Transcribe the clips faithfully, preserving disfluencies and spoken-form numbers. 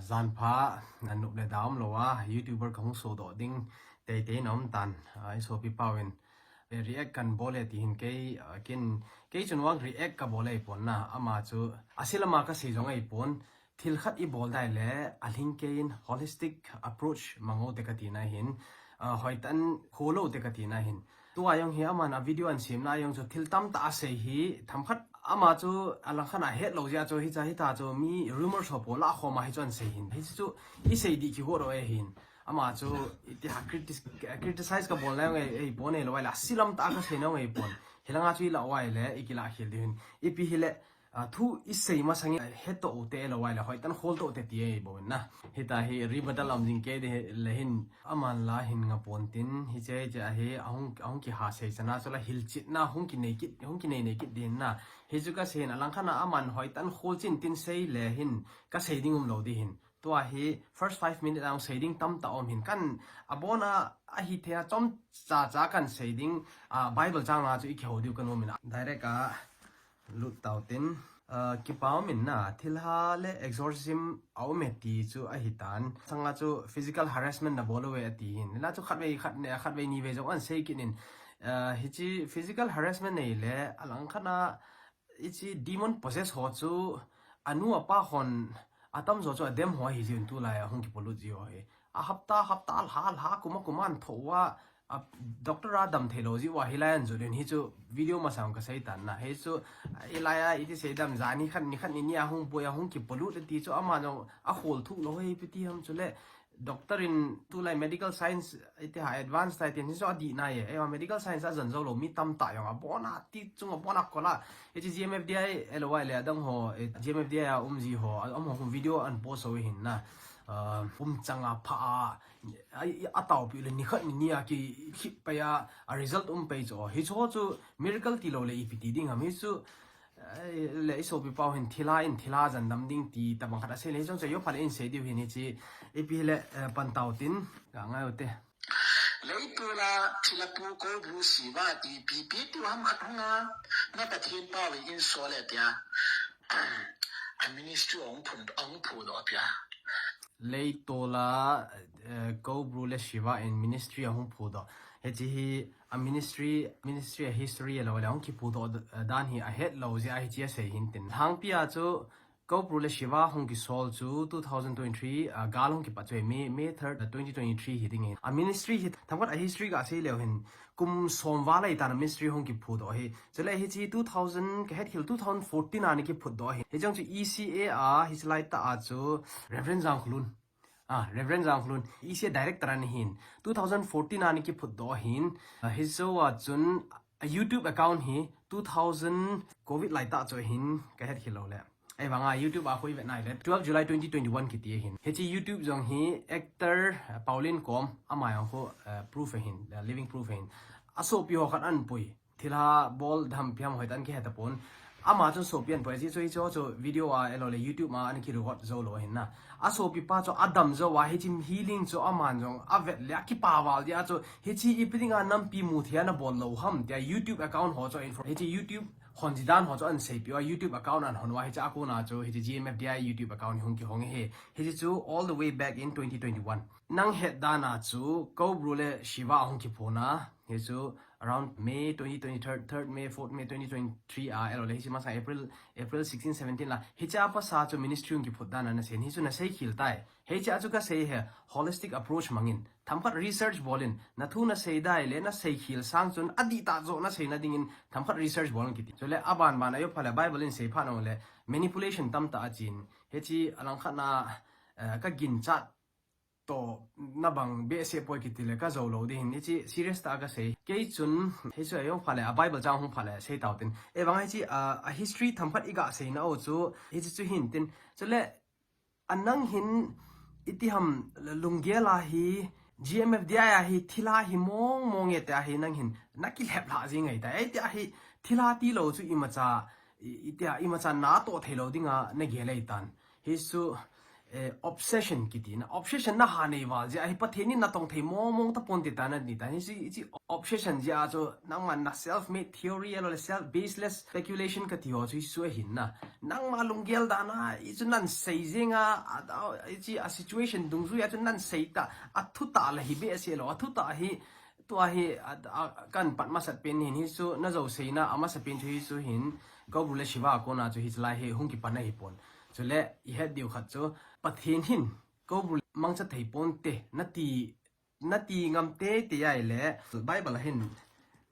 Janpha, a nup le dam lou a, YouTuber ka hung sodoh ding teitei na um tan, a, i sopi pau in, eh, react kan bol e ti hin kei, a, kin, kei chun vang react ka bol e pon na, ama chu, a silama ka sei jong e pon, thil khat i bol dai le, a lhing kei in holistic approach mang o te ka ti na hin, a, hoitan khol o te ka ti na hin. Tua jong hi aman a video an siam na jong chu thil tamtah a sei hi, themkhat ama chu a langkhat a het lou jeh a chu hicha hita chu mi rumor so po la khom a hi chu an sei hin. Hi chu i sei di ki go ro e hin. Ama chu iti ha critis-, criticize ka bol na jong e, e pon e lou a le, a silam tah a ka sei na jong e pon. Hilanga chu i la uai le, i ki la khel di hin. Ipi hi le, a, thu i sei masang in, a, het to u te lou a le, hoitan khol to u te ti e bou na. Hita hi rebuttal um jing kei di le hin, aman la hin nga pon tin, hiche, hiche a hi, a hung, a hung ki ha sei chana, chu la hilchetna, hung ki nei kit, hung ki nei nei kit din na. Hi chu ka sei hin, a langkhat a aman hoitan khol chin tin sei le hin, ka sei ding um lou di hin. Tua hi first five minute a hung sei ding tamtah um hin kan a bon a, a hi thei a chomcha cha kan sei ding, a, Bible chang a chu i kihou diu kan um in a. Direct a lut tau tin, a, kipa um in na, thilha le exorcism a um e ti chu a hi tan. Chang a chu physical harassment na bol uve a ti hin. La chu khat vei, khat ne, khat vei ni vei jong an sei kit in. A, hichi physical harassment nei le, a langkhat a, hichi demon possess ho chu, a nu a pa hon, a tam jo chu a dem ho hi jin tu lai a hung ki polut ji ho hi. A hapta, hapta, lha, lha, kum a, kum a an tho uva, a doctor a dam thei lou ji uva hi lai an jot in hi chu video masang ka sei tan na. Hi chu, a, i lai a, iti sei dam ja ni khat, ni khat ni ni a hung boi a hung ki polut ti chu ama jong a khol thuk lou hi pi ti ham chu le. Doctor in tu lai medical science iti ha advance tai tin hi chu a di na ye. E, medical science a jan jo lou mi tamtah jong a bon a ti chung a bon a kol a. Hichi G M F D I L Y le adang ho, eh, G M F D I a um ji ho, a um ho video an post o hin na. Ah, um chang a pha a, a, a tau pi le ni khat ni ni a ki khip pai a, a result um pai chu. Hi chu chu miracle ti lou le ipi ti ding ham hi chu, eh, le i sopi pau hin thilha in thilha jan dam ding ti tabang khat a sei le hi jong chu yo pha le in sei diu hin hichi ipi le, eh, pan tau tin ka ngai u te. Leitol a thilha pu Koubru Shiva ti pi pi ti ham khat hung a, na Pathen pau in so le tia. A ministry ong phun, ong phu do pia. Leitol a, eh, Koubru le Shiva in ministry a hung phu do. Hichi hi a ministry, ministry a history a lou le hung ki phu do, eh, dan hi a het lou jeh a hichi a sei hin tin. Lhangpi a chu Koubru le Shiva hung ki sol chu two thousand twenty-three, ah, gal hung ki pat chu May, May third, ah, twenty twenty-three hi ding e. A ministry hi, themkhat a history ka sei leu hin, kum som val a i tan a ministry hung ki phu do hi. Chule hichi two thousand, ka het khel two thousand fourteen a ni ki phu do hi. Hi jong chu E C A a, hichi lai tah a chu Reverend Jangkholun. Ah, Reverend Jangkholun, E C A director a ni hin. Two thousand fourteen a ni ki phu do hin. Ah, hi jo a chun, a YouTube account hi two thousand covid lai tah chu hin ka het khel lou le. Ei vang a YouTube a khu i vet nai le. Twelve July twenty twenty-one ki ti hin. Hichi YouTube jong hi actor, uh, Pauline Kom ama jong khu, uh, proof hin, uh, living proof hin. A sopi ho khat an pui. Thilha bol dam pi ham hoitan ki het a pon. Ama chun sopi an pui ji chu hi chu chu video a e lou le YouTube a an ki record jo lou hin na. A sopi pa chu a dam jo a hichi healing chu aman jong a vet le a ki pa val dia chu hichi ipi ding a nampi mu thei a na bol lou ham tia YouTube account ho chu info hichi YouTube hon ji dan ho chu an sei pi a YouTube account an hon uva hichi a kona chu hichi G M F D I YouTube account hung ki hong hi. Hichi chu all the way back in twenty twenty-one. Nang het dan a chu Koubru le Shiva hung ki phu na. Hi chu around May twenty twenty-three, third May, fourth May twenty twenty-three a, e lou le, hichi masa April, April sixteen, seventeen la. Hicha pasa chu ministry hung ki phut dan a na sei, hi chu na sei khel tai. Hicha chu ka sei hi, holistic approach mangin. Themkhat research bol in, na thu na sei dai le, na sei khel sang chun, a di tah jo na sei na ding in, themkhat research bol in ki ti. Chule a ban ban a yo pha le Bible in sei pha nong le, manipulation tamtah a chin. Hichi a langkhat na, eh, ka ginchat to na bang behseh poi ki ti le ka jo lou di hin hichi serious tah a ka sei. Kei chun hichu a yo pha le a Bible chang hung pha le sei tau tin. E vang hichi a, a history themkhat i ga sei na o chu hichi chu hin tin. Chule a nang hin iti ham lunggel a hi G M F D I a hi thilha hi mong mong e te a hi nang hin na ki lhep lha ji ngai ta. Ei te a hi thilha ti lou chu i ma cha i, i te a i ma cha na to thei lou ding a na gel ei tan. Hi chu, eh, obsession kiti na. Obsession na ha nei val jeh a hi Pathen in natong thei mong mong tapon ti ta na ni ta. Hiche, hiche obsession jeh a chu nangma na self-made theory ahilou le self baseless speculation kati ho chu hichu ahin na. Nangma lunggel dan a, hichu nan sei jeng a, a, a, hiche a situation dungjui a chu nan sei ta, a thu tah la hi behseh lou, a thu tah hi, tua hi, a, a, kan pat masat pen hin hichu, na jou seina, a masapen chu hichu hin, Kobru le Shiva a kona chu hichu lai hi hung kipan ahi pon. Chule, i het diu khat chu, Pathen hin, Kobru mangcha thei ponte, nati, nati ngam teitei ahile, Bible a hin,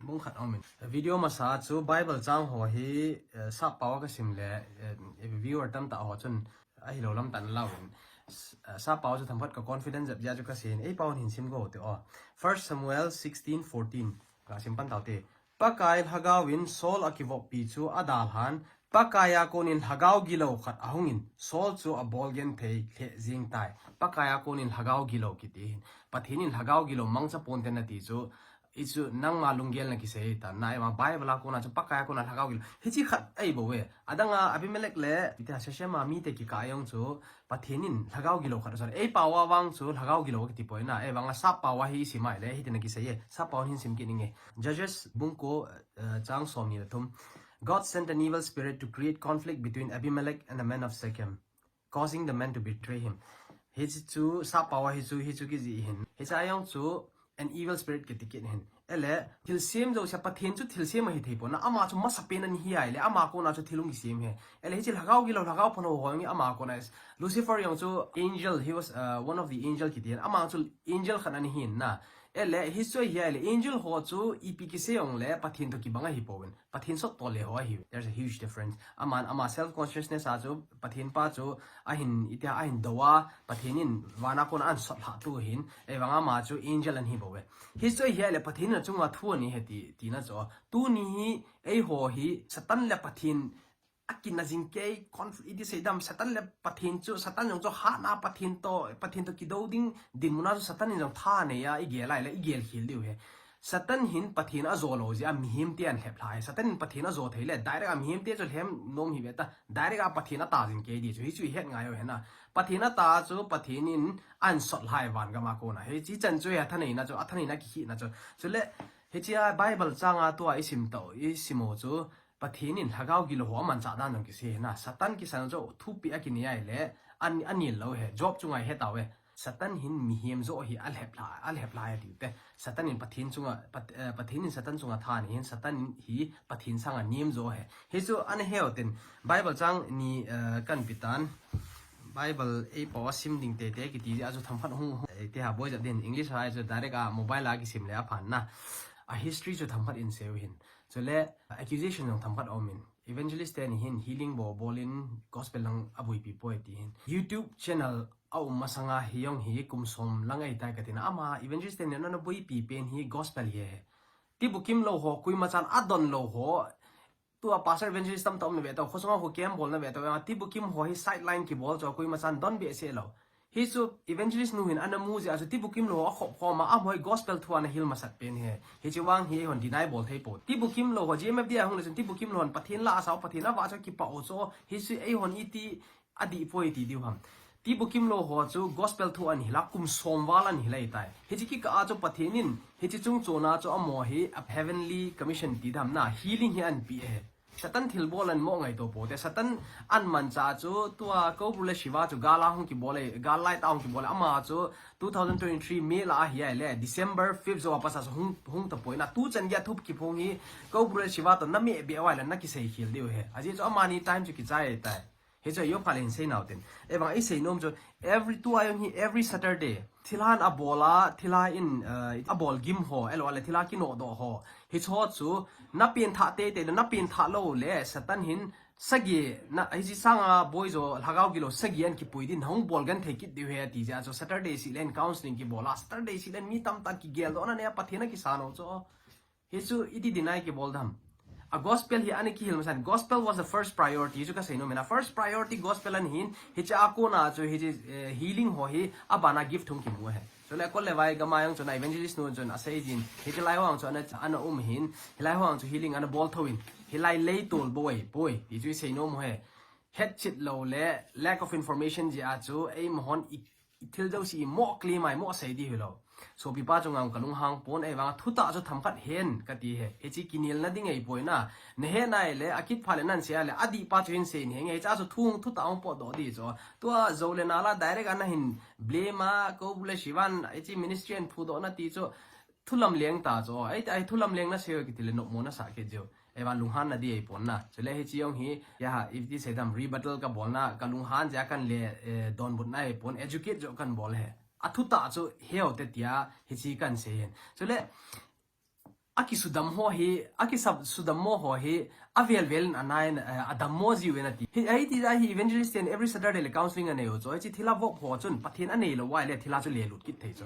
bung khat aumin. Video masa chu, Bible chang ho hi, eh, sappao a ka sim le, eh, viewer tamtah ho chun, ahilou lam tah in lau hin. S-, eh, sappao chu themkhat ka confidence jep jeh a chu ka sei in, eipao in hin sim go te o. First Samuel sixteen fourteen, ka sim pan tau te. Pakai Lhagao in Saul a kivoppi chu a dalhan, Pakai a konin Lhagao gilou khat ahungin, Saul chu a bol genthei lheh jing tai. Pakai a konin Lhagao gilou kiti hin. Pathen in Lhagao gilou mangcha ponte nati chu, hichu nangma lunggel na kisei ta. Na ema Bible a kona chu Pakai a kona Lhagao gilou. Hiche khat ahi bou ve. Adang a Abimelech le, iti a Shechem a mite kikah a jong chu, Pathen in Lhagao gilou khat asan. Eipao a vang chu Lhagao gilou kiti poi na. Eivang a sappao a hi i sim a ahile, hitin a kisei e. Sappao hin sim kit inge. Judges bung ko, eh, chang somni le thum. God sent an evil spirit to create conflict between Abimelech and the men of Shechem, causing the men to betray him. Hichu sappao a hichu, hichu kijih hin. Hiche a jong chu an evil spirit kiti kit hin. Ahile, thilsem jouse a Pathen chu thilsem ahi thei pon na, ama chu masapen ana hi ahile, ama kona chu thil hung kisem e. Ahile, hiche Lhagao gilou, Lhagao phalou ho jong hi ama kona. Lucifer jong chu angel, he was, uh, one of the angel kiti hin. Ama chu angel khat ana hin na. Ahile, hichu ahi ahile, angel ho chu ipi kisei jongle, Pathen toh kibang ahi pon. Pathen sot toh le ho ahi. There's a huge difference. Aman, ama self consciousness a chu, Pathen pa chu, ahin, iti a, ahin dou a, Pathen in van a kona ahin sot lhah tu hin, eivang ama chu angel ana hi bou ve. Hichu ahi ahile Pathen in achunga thu ana he ti, tina chu. Tuni hi, eiho hi, Satan le Pathen, akina jing kei, conflict iti sei dam, Satan le Pathen chu, Satan jong chu hatna Pathen toh, Pathen toh kidou ding, dinmun a chu Satan in jong tha nei a, i gel ahile, i gel khel diu ahi. Satan hin Pathen ajo lou jeh a mihem te ana lhep lha e. Satan hin Pathen ajo thei le, direct a mihem te chu lhem nom hi ve ta. Direct a Pathen ata jing kei di chu. Hichu i het ngai u ahi na. Pathen ata chu Pathen in ahin sot lha e van gam a kona. Hiche chan chu hi athaneina chu, athaneina kikhehna chu. Chule, hiche a Bible chang a tua i sim tau, i sim u chu. Pathen in Lhagao gilou ho amanchah dan jong kisei na. Satan kisan chu thupeh akinei ahile, an, anel lou ahi. Job chunga i he tau ve. Satan hin mihem joh hi alhep lha, alhep lha ahi tiu te. Satan in Pathen chunga, Pat-, eh, Pathen in Satan chunga tha anei hin, Satan hi Pathen sanga nem joh ahi. Hichu ana he u tin, Bible chang ni, eh, kan pe tan. Bible eipao a sim ding teitei kiti jeh a chu themkhat hung, hung, eh, iti a boi jat din English a chu direct a mobile a kisim le aphan na. A history chu themkhat in sei u hin. Chule, accusation jong themkhat aumin. Evangelist teni hin healing bol bol in gospel lang aboipi poi ti hin. YouTube channel a um masanga hi jong hi kum som lang ahitai kati na. Ama evangelist teni ana boipi pen hi gospel hi ahi. Tibukim lou ho, koima chan adon lou ho. Tua pastor evangelist tamtah um na ve tau, khosung a khu camp bol na ve tau, tibukim ho hi sideline kibol chu koima chan don behseh lou. Hichu evangelist nu hin ana mu jeh a chu tibukim lou ho akhop khom a, amaho hi gospel thu ana hil masat pen ahi. Hiche vang hi eihon deny bol thei pou. Tibukim lou ho, G M F D a hung le chun tibukim lou hon Pathen la asao, Pathen avah chu kipah u chu. Hichu eihon iti adih poi ti diu ham. Tibukim lou ho chu gospel thu ana hil a, kum som val ana hil ahitai. Hiche kikah a chu Pathen in, hiche chung chon a chu amaho hi a heavenly commission ti dam na, healing hi ana pe ahi. Satan thilbol ana mo ngaito pou te. Satan amanchah chu tua Kobru le Shiva chu gal a hung kibol e, gal lai tah a hung kibol e. Ama chu two thousand twenty-three May la ahi ahile, December fifth jou a pat a chu hung, hung tapoi na. Tuchan gei a thu kiphong hi Kobru le Shiva toh na meh beh uva ahile na kisei khel diu ahi. Ajeh chu amani time chu kichai tai. Hichu eipao le hin sei nau tin. Eivang i sei nom chu every, tua jong hi every Saturday. Thilha in abol a, thilha in, uh, abol gim ho, ahilou le thilha kinodoh ho. Hichu chu, na pengthah teitei le, na pengthah lou le, Satan hin, sagi, na, hiche sanga boi jo, Lhagao gilou, sagi ana kipui din, hung bol genthei kit diu ahi ti jeh a chu, Saturday seh le hin counseling kibol a, Saturday seh le hin mi tamtah kigeldoh na nei a, Pathen a kisan u chu. Hichu iti deny kibol dam. A gospel hi ana kihil masan. Gospel was the first priority. Hichu kasei nom in a first priority gospel ana hin. Hiche a kona chu hiche, eh, healing ho hi abana gift hung kimu ahi. Chule kol le vai gam a jong chun evangelist nu chun asei jin. Hiche lai ho jong chu ana, ana um hin. Hilai ho jong chu healing ana bol thou in. Hilai lei tol bou ahi poi. Hichu isei nom u ahi. hetchet lou le lack of information jeh a chu eimahon i, i thil jouse i mo claim a i mo sei di hilou. Sopipa chunga kalunghang pon, ahivanga thutah chu themkhat hen kati e. Hiche kinelna ding ahipoi na. Nahet nai le, akit phat le nahin sei a le, adih pa chu hin sei in henge, hiche a chu thu, thutah hung potdoh di chu. Tua jou le nal a direct a nahin blame a, kou le Shivan, hiche ministry ahin phudoh na ti chu, thu lamleng ta chu. Ei, ei thu lamleng nasei u kiti le nopmo nasah kit jiu. Ahivang lunghan na di ahipon na. Chule hiche jong hi, ya ha, iti sei dam rebuttal kabolna, kalunghan jeh a kahin le, eh, donbutna ahipon, educate joh kahin bol e. Athutah chu he u te tia, hiche kahin sei hin. Chule, akisudam ho hi, akisudam mo ho hi, avel vel in anai, eh, adammo jiu ve nati. Hi, ahi ti a hi evangelist ten every Saturday le counseling anei u chu. Hiche thilha vop ho chun, Pathen anei lou uva le thilha chu lelut kit thei chu.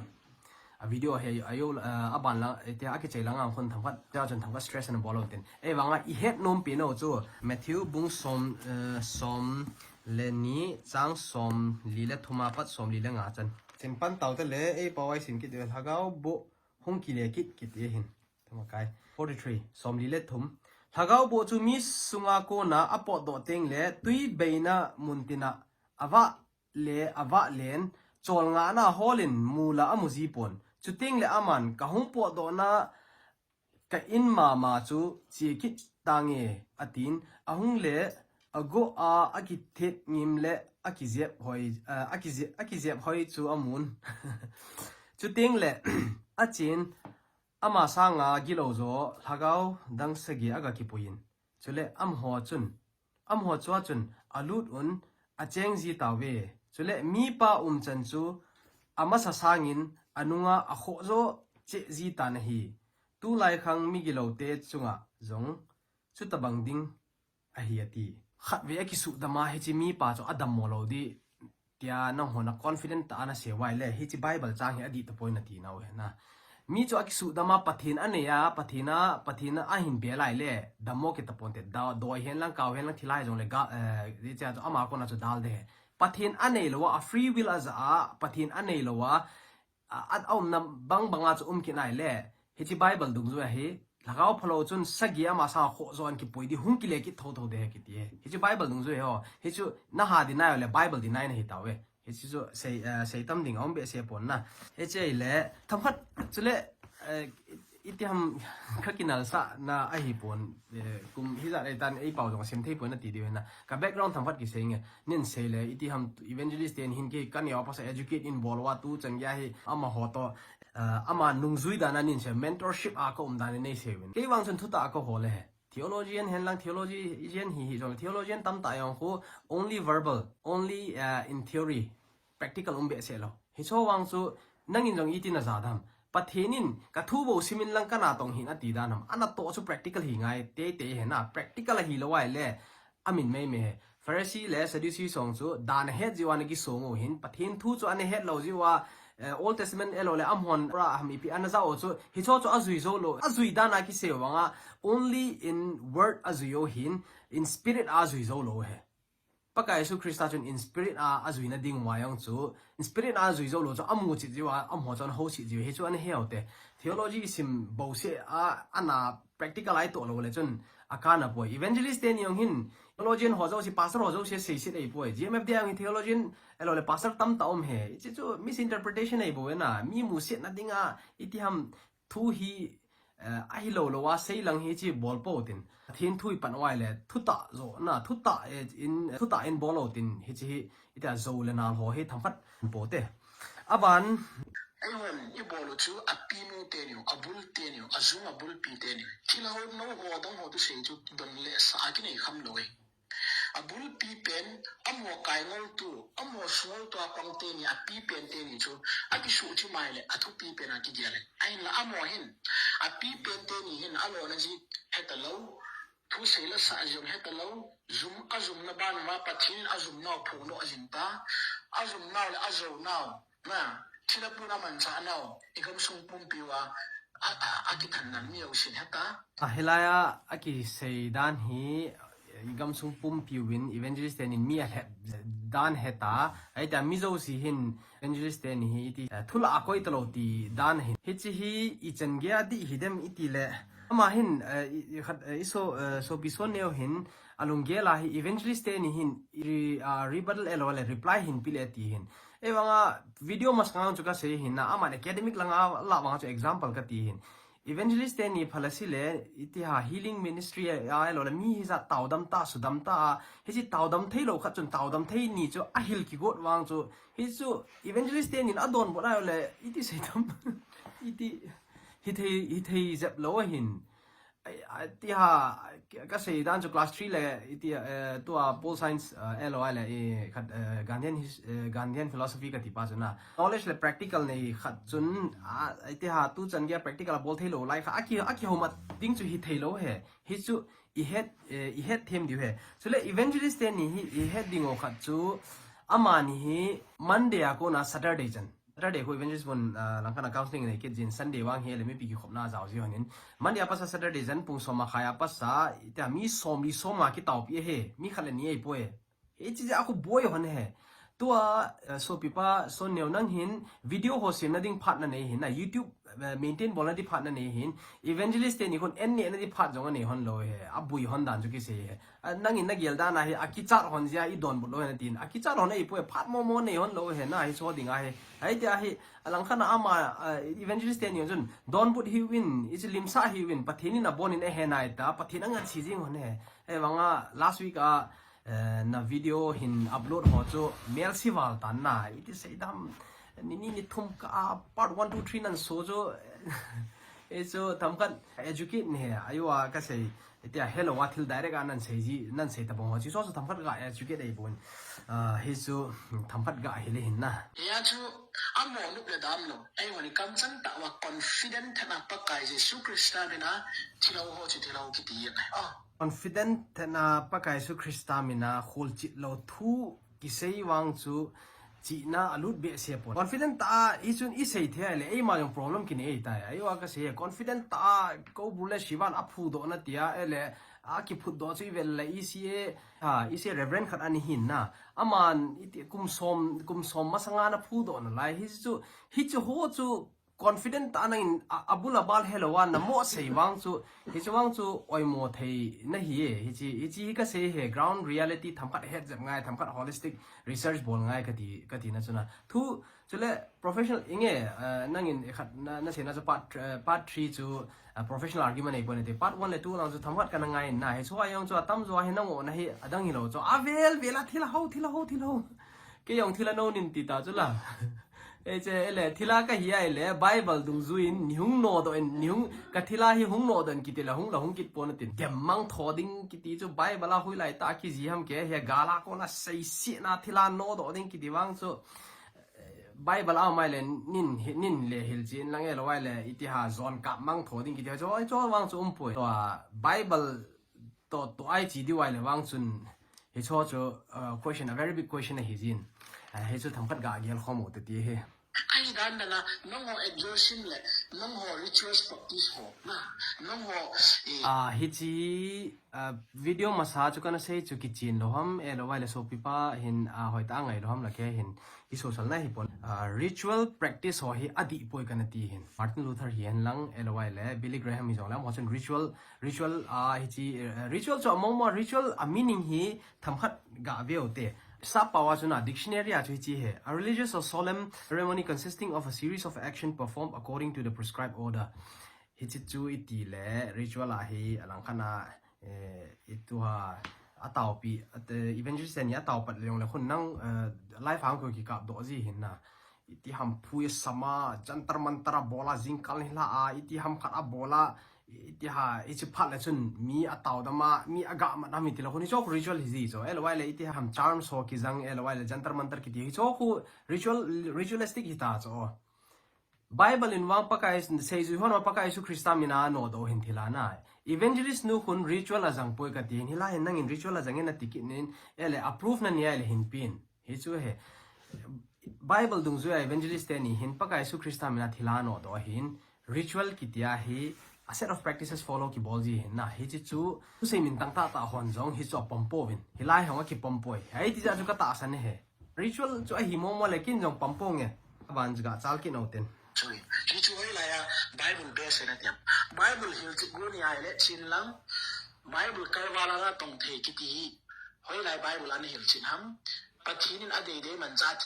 A video hi, ajo, eh, aban lang, eh, tia akichai lang a hung themkhat, tia chun themkhat stress ana bol u tin. Ahivanga i het nom pen u chu, Matthew bung som, eh, som le ni, chang somli le thum a pat somli le nga chan. Sim pan tau te le, ei pao a i sim kit u, Lhagao boh hung kile kit kiti hin. Themakai. Forty-three, somli le thum. Lhagao boh chu mi sunga kona apotdoh teng le, twi beina mun tina avah le, avah len, cholngahna hol in mu la amu ji pon. Chuteng le aman, kahung potdohna ka in mama chu che kit tange, atin, ahung le, agoh a, akithet ngim le, akijep hoi, eh, akije-, akijep hoi chu amun. Chuteng le, achen, ama sanga gilou joh, lhagao dang sagi aga kipui in. Chule amaho chun, amaho chua chun alut un acheng ji tauve. Chule mipa umchan chu amasa sangin anunga akhoh joh cheh ji tan ahi. Tulai khang migilou te chunga jong chutabang ding ahi ati. Khatvei akisudam a hiche mipa chu adammo lou di. Tia nangho na confident tah a nasei uva le, hiche Bible chang hi adih tapoi nati nau ahi na. Mi chu akisudam a Pathen anei a, Pathen a, Pathen a ahin bel a le, dammo kit taponte, da, doi hen lang, kau hen lang, thilha jong le, ga, eh, hiche a chu ama kona chu dal de. Pathen anei lou a, a free will a ja a, Pathen anei lou a, a, a, aumna bang bang a chu um kit nai le, hiche Bible dungjui a hi, lhagao phalou chun sagi ama sanga khoh joh in kipui di hung kile kit thotho de kiti e. Hiche Bible dungjui ho. Hichu naha deny le Bible deny nahi tauve. Hichu chu sei, eh, sei tam ding aum behseh pon na. Hiche le, themkhat chule, eh, itiham kakinalsah na ahipon, eh, kum hijat le tan ei pao jong sem thei pon nati diu na. Ka background themkhat kisei nge. Nin sei le, itiham evangelist ten hin kei kaneo pasal educate in bol uva tu chan gei a hi amaho toh, eh, ama nungjui dan a nin sei, mentorship a ka um dan a nei sei uvin. Kei vang chun thutah a ka hol e. Theologian hen lang, theologian hi hi jong, theologian tamtah jong khu only verbal, only, eh, in theory, practical um behseh lou. Hicho vang chu nangin jong iti na ja dam. Pathen in ka thu bou sim in lang ka natong hih in ati dan ham. Anatoh chu practical hi ngai teitei ahi na, practical ahi lou a le, amin meimei e. Pharisee le Sadducee song chu dan ahet jeh uva ana kisong u ahin, Pathen thu chu ana het lou jeh uva, eh, Old Testament ahilou le amahon Torah ham ipi ana ja u chu, hicho chu ajui jou lou, ajui dan a kisei u vang a, only in word ajui u ahin, in spirit a ajui jou lou ahi. Pakai Jesu Christa chun in spirit a ajuina ding uva jong chu, in spirit a ajui jou lou chu amu cheh jeh uva, amaho chu ana ho cheh jeh uva, hichu ana he u te. Theology sim bouseh a, ana practical a itoh lou le chun, akana poi. Evangelist teni jong hin, theologian ho jouse, pastor ho jouse seiset ahipoi. G M F D a jong hin theologian, ahilou le pastor tamtah um e. Hiche chu misinterpretation ahi bou e na. Mi musetna ding a, itiham thu hi, eh, ahilou lou a, sei lang hiche bol pou tin. Pathen thu i pan uva le, thutah joh na, thutah, eh, in, thutah in bol u tin, hiche hi, itia jou le nal ho hi themkhat pou te. Aban. Eihon ibol u chu apinu teniu, abul teniu, ajung abulpi teniu. Thilha ho nou ho dang ho thusei chu don le sah a kinei kham lou e. Abulpi pen, amaho kaingoltu, amaho sungoltu a pang teni, api pen teni chu, akisuh thim a le, athupi pen a kigel e. Ahinla amaho hin, api pen teni hin, alona ji heta lou, thusei la sah jong heta lou, jum, ajumna ban uva Pathen in ajumnau phongdoh jing ta, ajumnau le ajounau, na, thilha puna manchah nau, igamsung pumpi uva, a, a, akithanna mi jousen heta. Ahilai a, akisei dan hi, igamsung pumpi uvin evangelist teni mi alhep dan heta, ahitia mi jouse hin evangelist teni hi iti, eh, thulha akoi talou ti dan hin. Hiche hi ichan gei a dih hidem iti le, ama hin, eh, i, i khat, eh, iso, eh, sopi Sonneo hin, alunggel a hi evangelist teni hin re, uh, rebuttal ahilou le reply hin peh le ti hin. Ahivanga video masanga chu kasei hin na, aman academic langa lah vanga chu example kati hin. Evangelist teni phalasi le, iti ha healing ministry a, ahilou le mi hijat taodam ta, sudam ta, hiche taodam theilou khat chun taodam thei ni chu ahil kigot vang chu, hichu evangelist tenin adonbut ahilou le, iti sei tam, iti, hithei, hithei jep lou ahin. Ai, ati ha, kasei dan chu class three le, iti, eh, tua Pol Science, eh, ahilou le, eh, khat, eh, Gandhian his-, eh, Gandhian philosophy kati pa chu na. Knowledge le practical nei khat chun, ah, iti ha, tuchan geiya practical abol theilou lai kha, aki, akihoumat ding chu hithei lou ahi. Hichu ihet, eh, ihet them diu ahi. Chule evangelist teni hi ihet ding u khat chu, amani hi Monday a kona Saturday chan. Saturday khu evangelist bun, ah, langkhat a counseling nei kit jin, Sunday vang hi le mipi kikhopna jao ji honin. Monday a pasa Saturday chan pung som a khai a pasa, iti ha mi somli somnga kitaopi ahi, mi khat le ni ahipoi. Hiche jeh a khu boi hon ahi. Tua, eh, sopipa, Sonneo nang hin video ho semna ding phat nanei hin na, YouTube, eh, maintain bolna ding phat nanei hin, evangelist teni khun an nehna ding phat jong anei hon lou ahi, aboi hon dan chu kisei ahi. A, nangin nagel dan ahi, akichat hon jeh a idonbut lou ahi natin. Akichat hon ahipoi, phat momo nei hon lou ahi, na hiche ding ahi. Ahi ti ahi, alangkhat a ama, a, evangelist teni chun, donbut hiuvin, hiche limsah hiuvin, Pathen in abonin ahe nai ta, Pathen angansei jing hon ahi. Ahivanga, last week a, eh, na video hin upload ho chu, melse val tan na, iti sei dam, ni ni ni thum kah a, part one, two, three nan so chu, hichu themkhat educate ni ahi, ahiuva kasei, Iti a helou a thil direct a nan sei ji, nan sei tabang ho. Hiche chu themkhat ga educate ahipon. Ah, hichu themkhat ga hile hin na. Hia chu amo nup le dam lou. Eihon ikamchang tah uva confident thetna Pakai Jesu Christa mina thilou ho chu thilou kiti ahi. Ah. Confident thetna Pakai Jesu Christa mina kholchil lou thu kisei vang chu chihna alut behseh pon. Confident tah a, hichun isei thei le, eima jong problem kinei tai. Ahiuva kasei, confident tah a, Koubru le Shivan aphudoh na tia, ele, akiphutdoh chu ivel le, E C A, ha, E C A Reverend khat ani hin na. Aman, iti, kum som, kum som masanga ana phudoh nalai. Hichu, hichu ho chu, confident tah a nangin a, abul abal helou a namo sei vang chu, hichu vang chu oimo thei nahi e, hiche, hiche hi kasei ahi, ground reality themkhat het jep ngai, themkhat holistic research bol ngai kati, kati na chu na. Thu, chule professional inge, eh, nangin khat na, naseina chu part, eh, part three chu, eh, professional argument ahipon nati. Part one le two lang chu themkhat kana ngai na, hichu a jong chu atamjo a hi nangoh na hi adang hilou chu. Avel vel a thil a ho, thil a ho, thil a ho. Kei jong thil a nou nin ti ta chu la. Hiche, ele, thil a kahi a ile, Bible dungjuiyin, nei hung nodoh in, nei hung, ka thil a hi hung nodoh in kiti le, hung la hung kit pon natin. Dem mangthah ding kiti chu Bible a hoilai tah a kijih ham kei, hia gal a kona seisih na thil a nodoh ding kiti vang chu, eh, Bible a um a ile, nin, hi-, nin le hilchen lang elou a ile, iti ha jon kap mangthah ding kiti chu, hichu vang chu umpoi. Tua Bible to, to a iche diu a ile vang chun, hichu chu, uh, question, a very big question ahi jin. Uh, hichu themkhat ga gel khom u te ti ahi. Ahi dan dan a, nangho exorcism le, nangho rituals practice ho, na, nangho, eh. Ah, hiche, ah, video masa chu kana sei chu kichen lou ham, elou a ile sopipa hin, ah, hoitah a ngai lou ham la kei hin, kisosal na hipon. Ah, ritual practice ho hi adih poi kana ti hin. Martin Luther hihen lang, elou a ile, Billy Graham hijong lang, ho chun ritual Ritual, ah, hiche, eh, ritual chu among mong, ritual a meaning hi themkhat ga ve u te. Sappao a chu na dictionary a chu hiche ahi. A religious or solemn ceremony consisting of a series of action performed according to the prescribed order. Hiche chu iti le ritual a hi alangkhat a, eh, itu ha ataopi, at, eh, evangelist ni ataopat le jong le khun nang, eh, live hang ko kikapdoh ji hin na. Iti ham phui sama, Jantar Mantar a bol a, jingkah ni la a, iti ham khat a bol a, iti ha, hiche phat le chun mi atao dam a, mi aga mat dam iti le khun hichu khu ritual hi ji chu. Elou a ile iti ham charms ho kijang, elou a ile Jantar Mantar kiti hichu khu ritual, ritualistic hita chu. Bible in vang Pakai seijui hon Pakai Jesu Christa mina nodoh hin thil a na. Evangelist nu khun ritual ajang poi kati hin hilai hin nangin ritual ajang in ati kit in ele approve na nei a ile hin pin. Hichu ahi. Bible dungjuia evangelist teni hin Pakai Jesu Christa mina thil a nodoh ahin, ritual kiti a hi a set of practices follow kibol ji hin na. Hiche chu, thusei min tang tahtah hon jong hichu apom pouvin. Hilai hon akipom poi. Hiti jeh chu katahsan ahi. Ritual chu ahi mong mong le kin jong pom ponge. Aban chu gachal kit u tin. Chu, hichu hoilai a Bible base na tiam. Bible hil chu gu ni a ile chin lang. Bible kalval a natong thei kiti hi hoilai Bible a nahil chin ham? Pathen in adeidei manchah.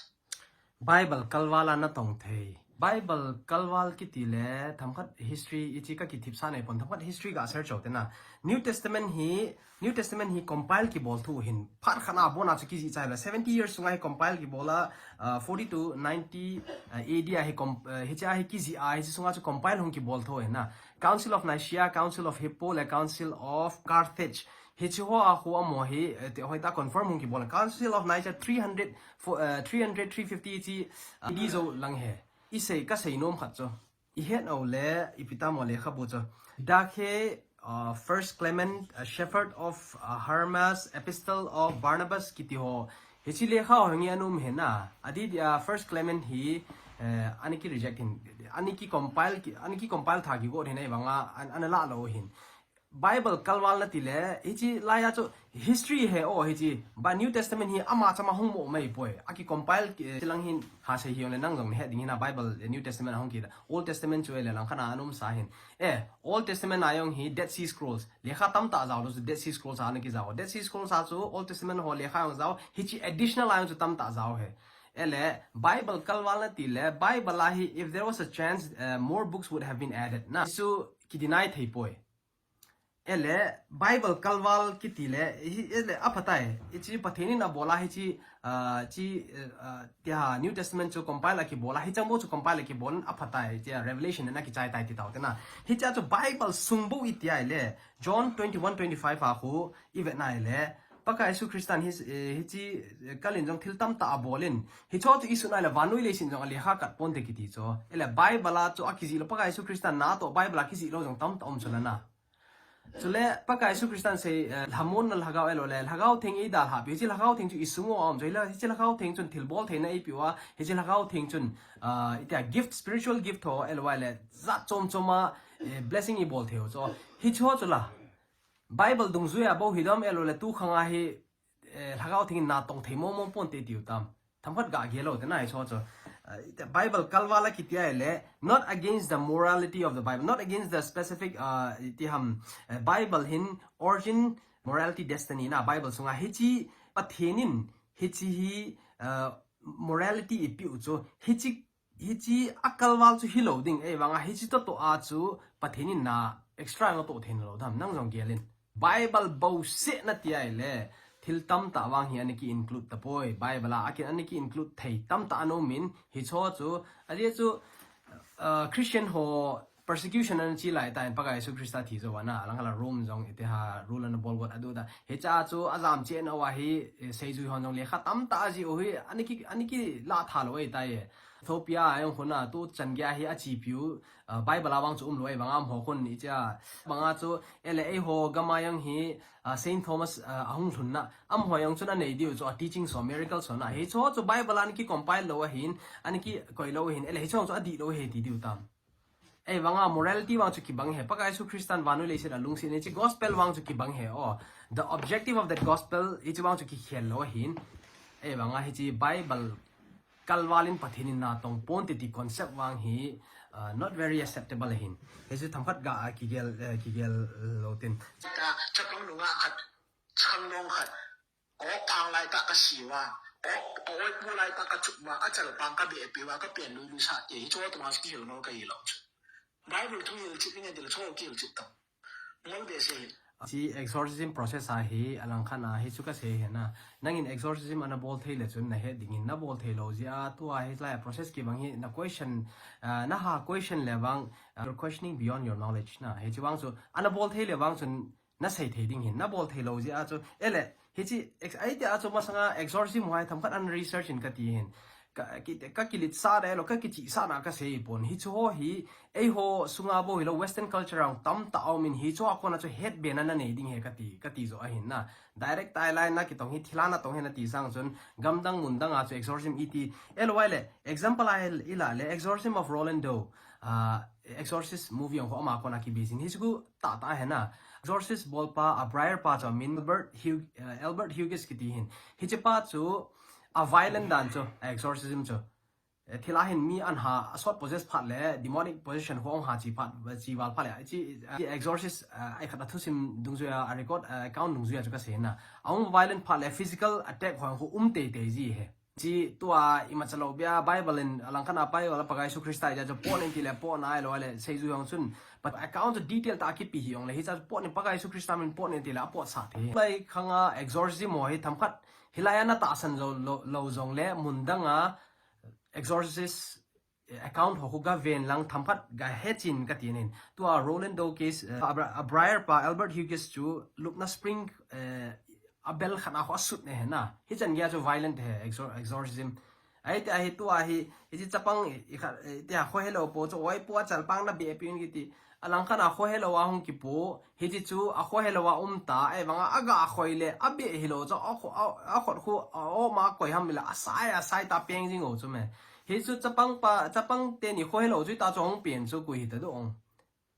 Bible kalval a natong thei. Bible kalval kiti le themkhat history ichi kakithip sa nei pon, themkhat history ga search ute na. New Testament hi New Testament hi compile kibol thu hin phat khat a bon a chu kijih chai la, seventy years sunga hi compile kibol a, uh, forty to ninety, uh, A D a hi com, uh, hiche a hi kijih a, hiche sunga chu compile hung kibol thu hin na. Council of Nicaea, Council of Hippo le Council of Carthage. Hiche ho a khu amaho hi, eh, te hoita confirm hung kibol. Council of Nicaea three hundred, fo-, eh, three hundred, three fifty chi, eh, A D jou lang hi. Isei, kasei nom khat chu. Ihet u le, ipi tam o lekhabu chu. Didache, uh, First Clement, uh, Shepherd of, uh, Hermas, Epistle of Barnabas kiti ho. Hiche lekha ho hi nge anom hin na. Adeh dia, uh, First Clement hi, eh, ana ki reject hin. Ana ki compile ki, ana ki compile tha kigot hin ahivanga, an, ana la lou hin. Bible kalval nati le, hiche laiya chu history hi o hiche. But New Testament hi ama chama hung mo mai poi. Aki compile ki, eh, tilang hin ha sei hi le nang jong het ding hin a Bible, eh, New Testament a hung ki da. Old Testament chu le lang khat a anom sa hin. Eh, Old Testament a jong hi Dead Sea Scrolls. Lekha tamtah jao lou chu Dead Sea Scrolls a ana kijao. Dead Sea Scrolls a chu Old Testament ho lekha jong jao. Hiche additional a jong chu tamtah jao hi. Ele, Bible kalval nati le, Bible a hi, if there was a chance, uh, more books would have been added. Na, chu ki deny thei poi. Ele, Bible kalval kiti le, hi, ele, aphatai. Hiche Pathen in abol a hiche, ah, chi, ah, tia New Testament chu compile a kibol a, hiche bou chu compile a kibol aphatai, tia Revelation na kichai tai ti tao te na. Hiche chu Bible sung bou itia le, John twenty-one twenty-five a khu, ivet na le, Pakai Jesu Christan hi, eh, hiche, eh, kalin jong thil tamtah abol in. Hiche chu isun a le vannoi leiset jong a lekha kat ponte kiti chu. Ele Bible a chu akijih lou Pakai Jesu Christan na toh Bible a kijih lou jong tamtah um chu la na. Chule Pakai Jesu Christan sei, eh, lhamonna lhagao ahilou le, lhagao theng eidalhah pi, hiche lhagao theng chu isung uva um chu, hiche lhagao theng chun thilbol theina eipe uva, hiche lhagao theng chun, ah, itia gift, spiritual gift ho ahilou le, jat chom chom a, eh, blessing ibol thei u chu. Hiche chu la. Bible dungjuia bou hidam ahilou le tukhang a hi, eh, lhagao theng in natong thei mong mong ponte tiu tam. Themkhat ga gel u te na hiche chu. Eh, Bible kalval a kitia le, not against the morality of the Bible, not against the specific, uh, ti ham, eh, Bible hin origin, morality, destiny na Bible sunga hiche Pathen in hiche hi, uh, morality ipiu chu hiche Hiche a kalval chu hilou ding, ahivanga hiche toh toh a chu Pathen in na extra nga toh theina lou dam, nang jong gel in. Bible bouseh nati ahile, thil tamtah vang hi ana ki include tapoi. Bible a, akin ana ki include thei tamtah ana um in, hiche chu, ajeh chu, uh, Christian ho persecution ana chi lai tan, Pakai Jesu Christa thi jou ana, alang khat a Rome jong itiha rule ana bol got adu da. Hiche chu ajam cheh nau ahi, eh, seijui hon jong lekha tamtah ajih u hi, ana ki, ana ki lah tha lou ahitai. Ethiopia a jong khun a tuchan geiya hi achepiu, ah, Bible a vang chu umlou, ahivanga amaho khun hichea. Banga chu, ele eiho gam a jong hi, ah, Saint Thomas, ah, ahung lhunna. Amaho jong chun anei diu chu a teaching so, miracle so na. Hiche chu Bible a ana ki compile lou ahin, ana kikoi lou ahin, ele hiche chu adih lou ahi ti diu tam. Ahivanga morality vang chu kibang ahi. Pakai Jesu Christan vannoi leiset a lungset in hiche gospel vang chu kibang ahi. Oh, the objective of that gospel, hiche vang chu kikhel lou ahin. Ahivanga hiche Bible kalval in Pathen in natong ponte ti concept vang hi, uh, not very acceptable ahin. Hiche themkhat ga a kigel, eh, kigel lou tin. Ka, chapang nunga khat, chang nong khat. Kok phang lai tah ka siu a, kok, kok oi pu lai tah ka chup uva, achal pang ka behpeh uva, ka pen lui lui sah te, hiche toh vang chu kihil nol ka hilou chu. Bible thu hilchet inge ti le chu kihilchet tau. Ngol behseh. Hiche exorcism process a hi, alang khat a hichu kasei ahi na. Nangin exorcism ana bol thei le chun nahet dingin, nabol thei lou jeh a, tua hilai a process kibang hi, na question, ah, naha question le vang, ah, you're questioning beyond your knowledge na. Hiche vang chu, ana bol thei le vang chun, nasei thei ding ahin, nabol thei lou jeh a chu, ele, hiche, ex-, ahi tia chu masanga exorcism ho hi themkhat ana research in kati ahin. Ka, ki, ka kiletsah na ahilou, ka kichihsah na kasei pon. Hiche ho hi, eiho sunga bou hilou, Western culture a tamtah aum in hiche a kona chu hetbe na nanei ding ahi kati, kati jo ahin na. Direct tai lai na kitong hi thilha natong ahi nati sang chun, gamdang mundang a chu exorcism iti. Ahilou le, example a i lah le, exorcism of Roland Doe, ah, Exorcist movie jong khu ama kona kibase in. Hiche khu tahtah ahi na. Exorcist bolpa, a Briar pa chu amin Albert Hug-, uh, Albert Hughes kiti ahin. Hiche pa chu a violent dan chu, a exorcism chu. Eh, thilha hin mi ahin ha, a sot possess phat le, demonic possession ho ahin ha chi phat, chi val phat le, chi, eh, exorcist, eh, ai khat a thusim dungjuia, a record, eh, account dungjuia chu kasei na. Ahung violent phat le, physical attack ho khu um teitei ji ahi. Chi tua ima chalou bia Bible in alangkhat a Bible a Pakai Jesu Christa ija chu pon in ti le pon nai lou le, seijui ho chun, but account chu detail tah a kipe hih jongle, hicha chu pon in Pakai Jesu Christa min pon in ti le apot sah thei. Lai khang a exorcism ho hi themkhat, hilai a na tahsan jou lou, lou jongle, mun dang a, exorcist, eh, account ho khu gaven lang themkhat gahe chin kati nin. Tua Rolando case, eh, a bra-, a Briar pa Albert Hughes chu lupna spring, eh, a bel khat a khu asut ne he na. Hichan gei a chu violent he, exor-, exorcism. Ahi ti ahi tua hi, hichi chapang i, i khat, eh, ti a khohelou po chu, oi pu a chalpang na be pi un kiti. Alangkhat a khohelou a hung kipu, hichi chu a khohelou a um ta, ahivang a aga khoi le, a be hilou chu, a kho-, a, a khot khu, a o ma koi ham le, a sai, a sai ta peng jing o chu me. Hichu chapang pa, chapang teni khohelou chu ta chu hung pen chu koi hita do ong.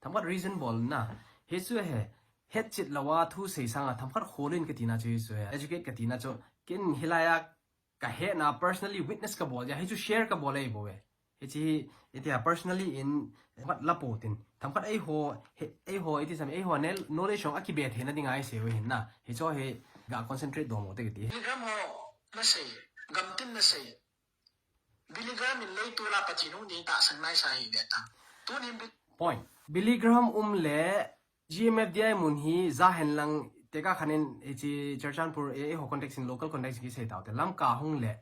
Themkhat reason bol na. Hichu he, hetchet lou a thu sei sang a, themkhat kholin kati na chu hichu he. Educate kati na chu, ken hilai a kahe na personally witness kabol ja, hichu share kabol ei bo e. Hichi hi, iti a personally in, themkhat la po tin. Themkhat eiho, he, eiho, iti sam, eiho nel, knowledge hung a kibe thei na ding a isei u hin na. Hichu hi, ga concentrate do mo te kiti. Billy Graham ho, na sei, gamtin na sei. Billy Graham in lei tu la Pathen hung ding tahsan nai sa hi ve ta. Tunin Bi- Point. Billy Graham um le, G M F D I mun hi, ja hen lang, teka khanin, hichi Churachandpur, eh, eiho context in, local context kisei tau te. Lamka hung le,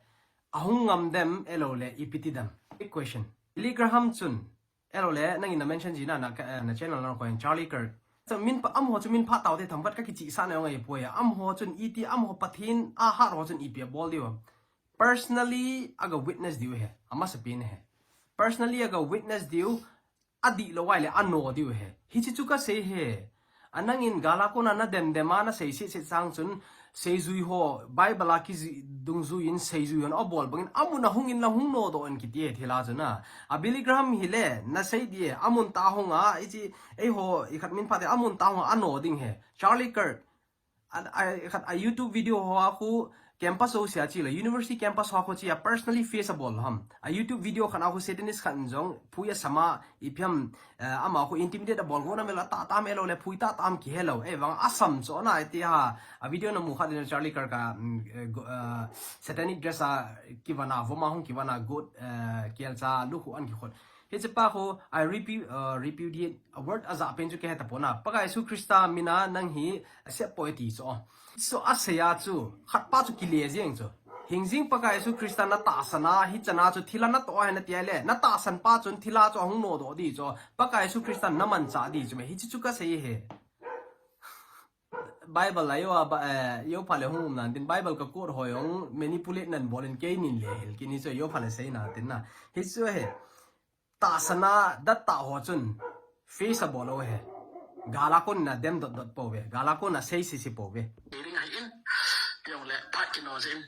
ahung ngam dem, elou le, ipi ti dem. Big question. Billy Graham chun, elou le, nangin na mention ji na, na, eh, na channel na koi Charlie Kirk. So, min pa, amaho chu min pha tau te themkhat ka kichi sa na jong ei poi a. Amaho chun iti, amaho Pathen, a hat ho chun ipi abol diu. Personally, aga witness diu he. Amasapen he. Personally, aga witness diu. Adih lou vai le ano diu he. Hichi chu kasei he. Anangin gal a kona na dem dem a na sei sei sei sang chun, seijui ho, Bible a kiji dungjui in seijui hon abol bangin amun a hung in la hung no do in kiti he thilha chu na. A Billy Graham hi le, na sei di e, amun ta hung a, hichi, eiho, i khat min pha te, amun ta hung a ano ding he. Charlie Kirk, A, a, khat a YouTube video ho a khu campus ho sia chi le, university campus ho a khu chi a personally face abol ham. A YouTube video khat a khu Satanist khat in jong phui asam a ipi ham, eh, ama khu intimidate abol go na mel a ta tam elou le phui ta tam kihelou. Eh, vang asam cho na iti ha. A video na mu khat din Charlie Kirk a, mm, eh, go-, eh, satanic dress a kivon a, vom a hung kivon a, goat, eh, kelcha lu khu an kikhot. Hichi pa khu, I repu-, uh, repudiate, a word a ja pen chu kahe tapon a. Pakai Jesu Christa min a nang hi asep poi ti chu. So asei a chu, khat pa chu kile jeng chu. Hingjing Pakai Jesu Christa na tahsan a, hichan a chu thilha na toh a he na ti a le. Na tahsan pa chun thilha chu ahung no do di chu. Pakai Jesu Christa na mancha di chu me. Hichi chu kasei he. Bible a jo a, ba, eh, jo pha le hung um nan tin Bible ka quote ho jong manipulate nan bol in kei nin le hel kini chu jo pha le sei na tin na. Hichu he. Tahsan a dat ta ho chun face abol u he. Gal a kon na dem dot dot pou ve. Gal a kon na sei sei sei pou ve. Ding ahi in. Jong le phat kino jin.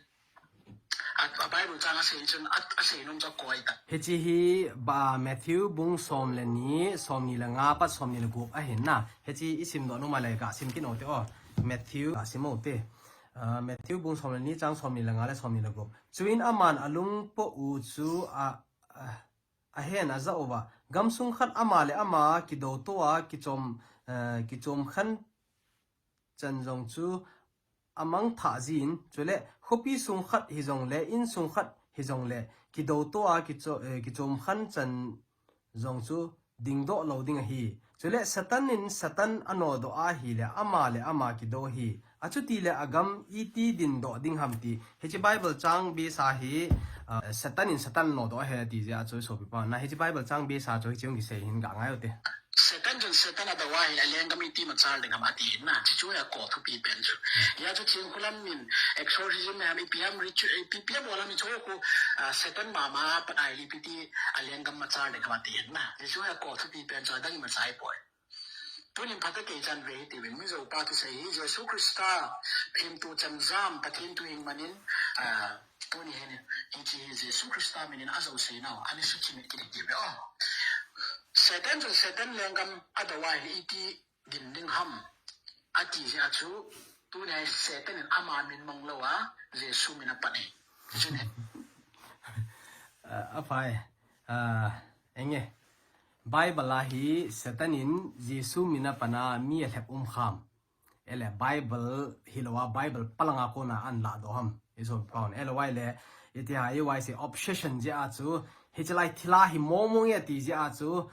A, a Bible chang asei chun a, asei nom chu akoi ta. Hichi hi ba Matthew bung som le ni, som ni le nga pat som ni le gup ahin na. Hichi i sim doh nom a le ga sim kit u te o. Matthew ga sim u te. Ah, Matthew bung som le ni chang som ni le nga le som ni le gup. Chuin aman alung po u chu a, a, ahen aja uva. Gamsung khat ama le ama kido to a kichom, eh, kichom khan chan jong chu amang thah jin, chule khopi sung khat hijongle, in sung khat hijongle, kido to a kicho-, eh, kichom khan chan jong chu dingdoh lou ding ahi. Chule Satan in Satan anodoh ahile, ama le ama kido hi. Achuti le agam iti dindoh ding ham ti. Hichi Bible chang besa hi, ah, Satan in Satan anodoh ahi ti jeh a chu sopi pa. Na hichi Bible chang besa chu hichi hung kisei hin ga ngai u te. Satan chun Satan adoh a ahile, alenggam iti machal ding ham ati hin na. Hichu hi ako thupi pen chu. Hia chu Thingkhulam in exorcism ham, ipi ham ritual, ipi ipi abol ham hichu khu, ah, Satan mama pat ahile ipi ti alenggam machal ding ham ati hin na. Hichu hi ako thupi pen chu adang machal poi. Tunin phatah kei chan ve hiti uvin, Mizo pa kisei hi Jesu Christa phimtu chemjam Pathen thu hing manin, ah, tuni hin hichi hi Jesu Christa minin ajouse nau, ani suchi mit kiti ti ve o. Satan chun Satan lenggam adoh a ahile iti din ding ham. Ati jeh a chu, tuni a Satan in ama min mang lou a, Jesu min apan e. Chun he. Ah, aphai. Ah, enge. Bible a hi Satan in Jesu mina pana mi alhep um kham. Ele Bible hiloa Bible palanga kona an ladoh ham. Iso paun. Ele why le iti ha i why se obsession jeh a chu. Hichelai thila hi mong mong e ti jeh a chu.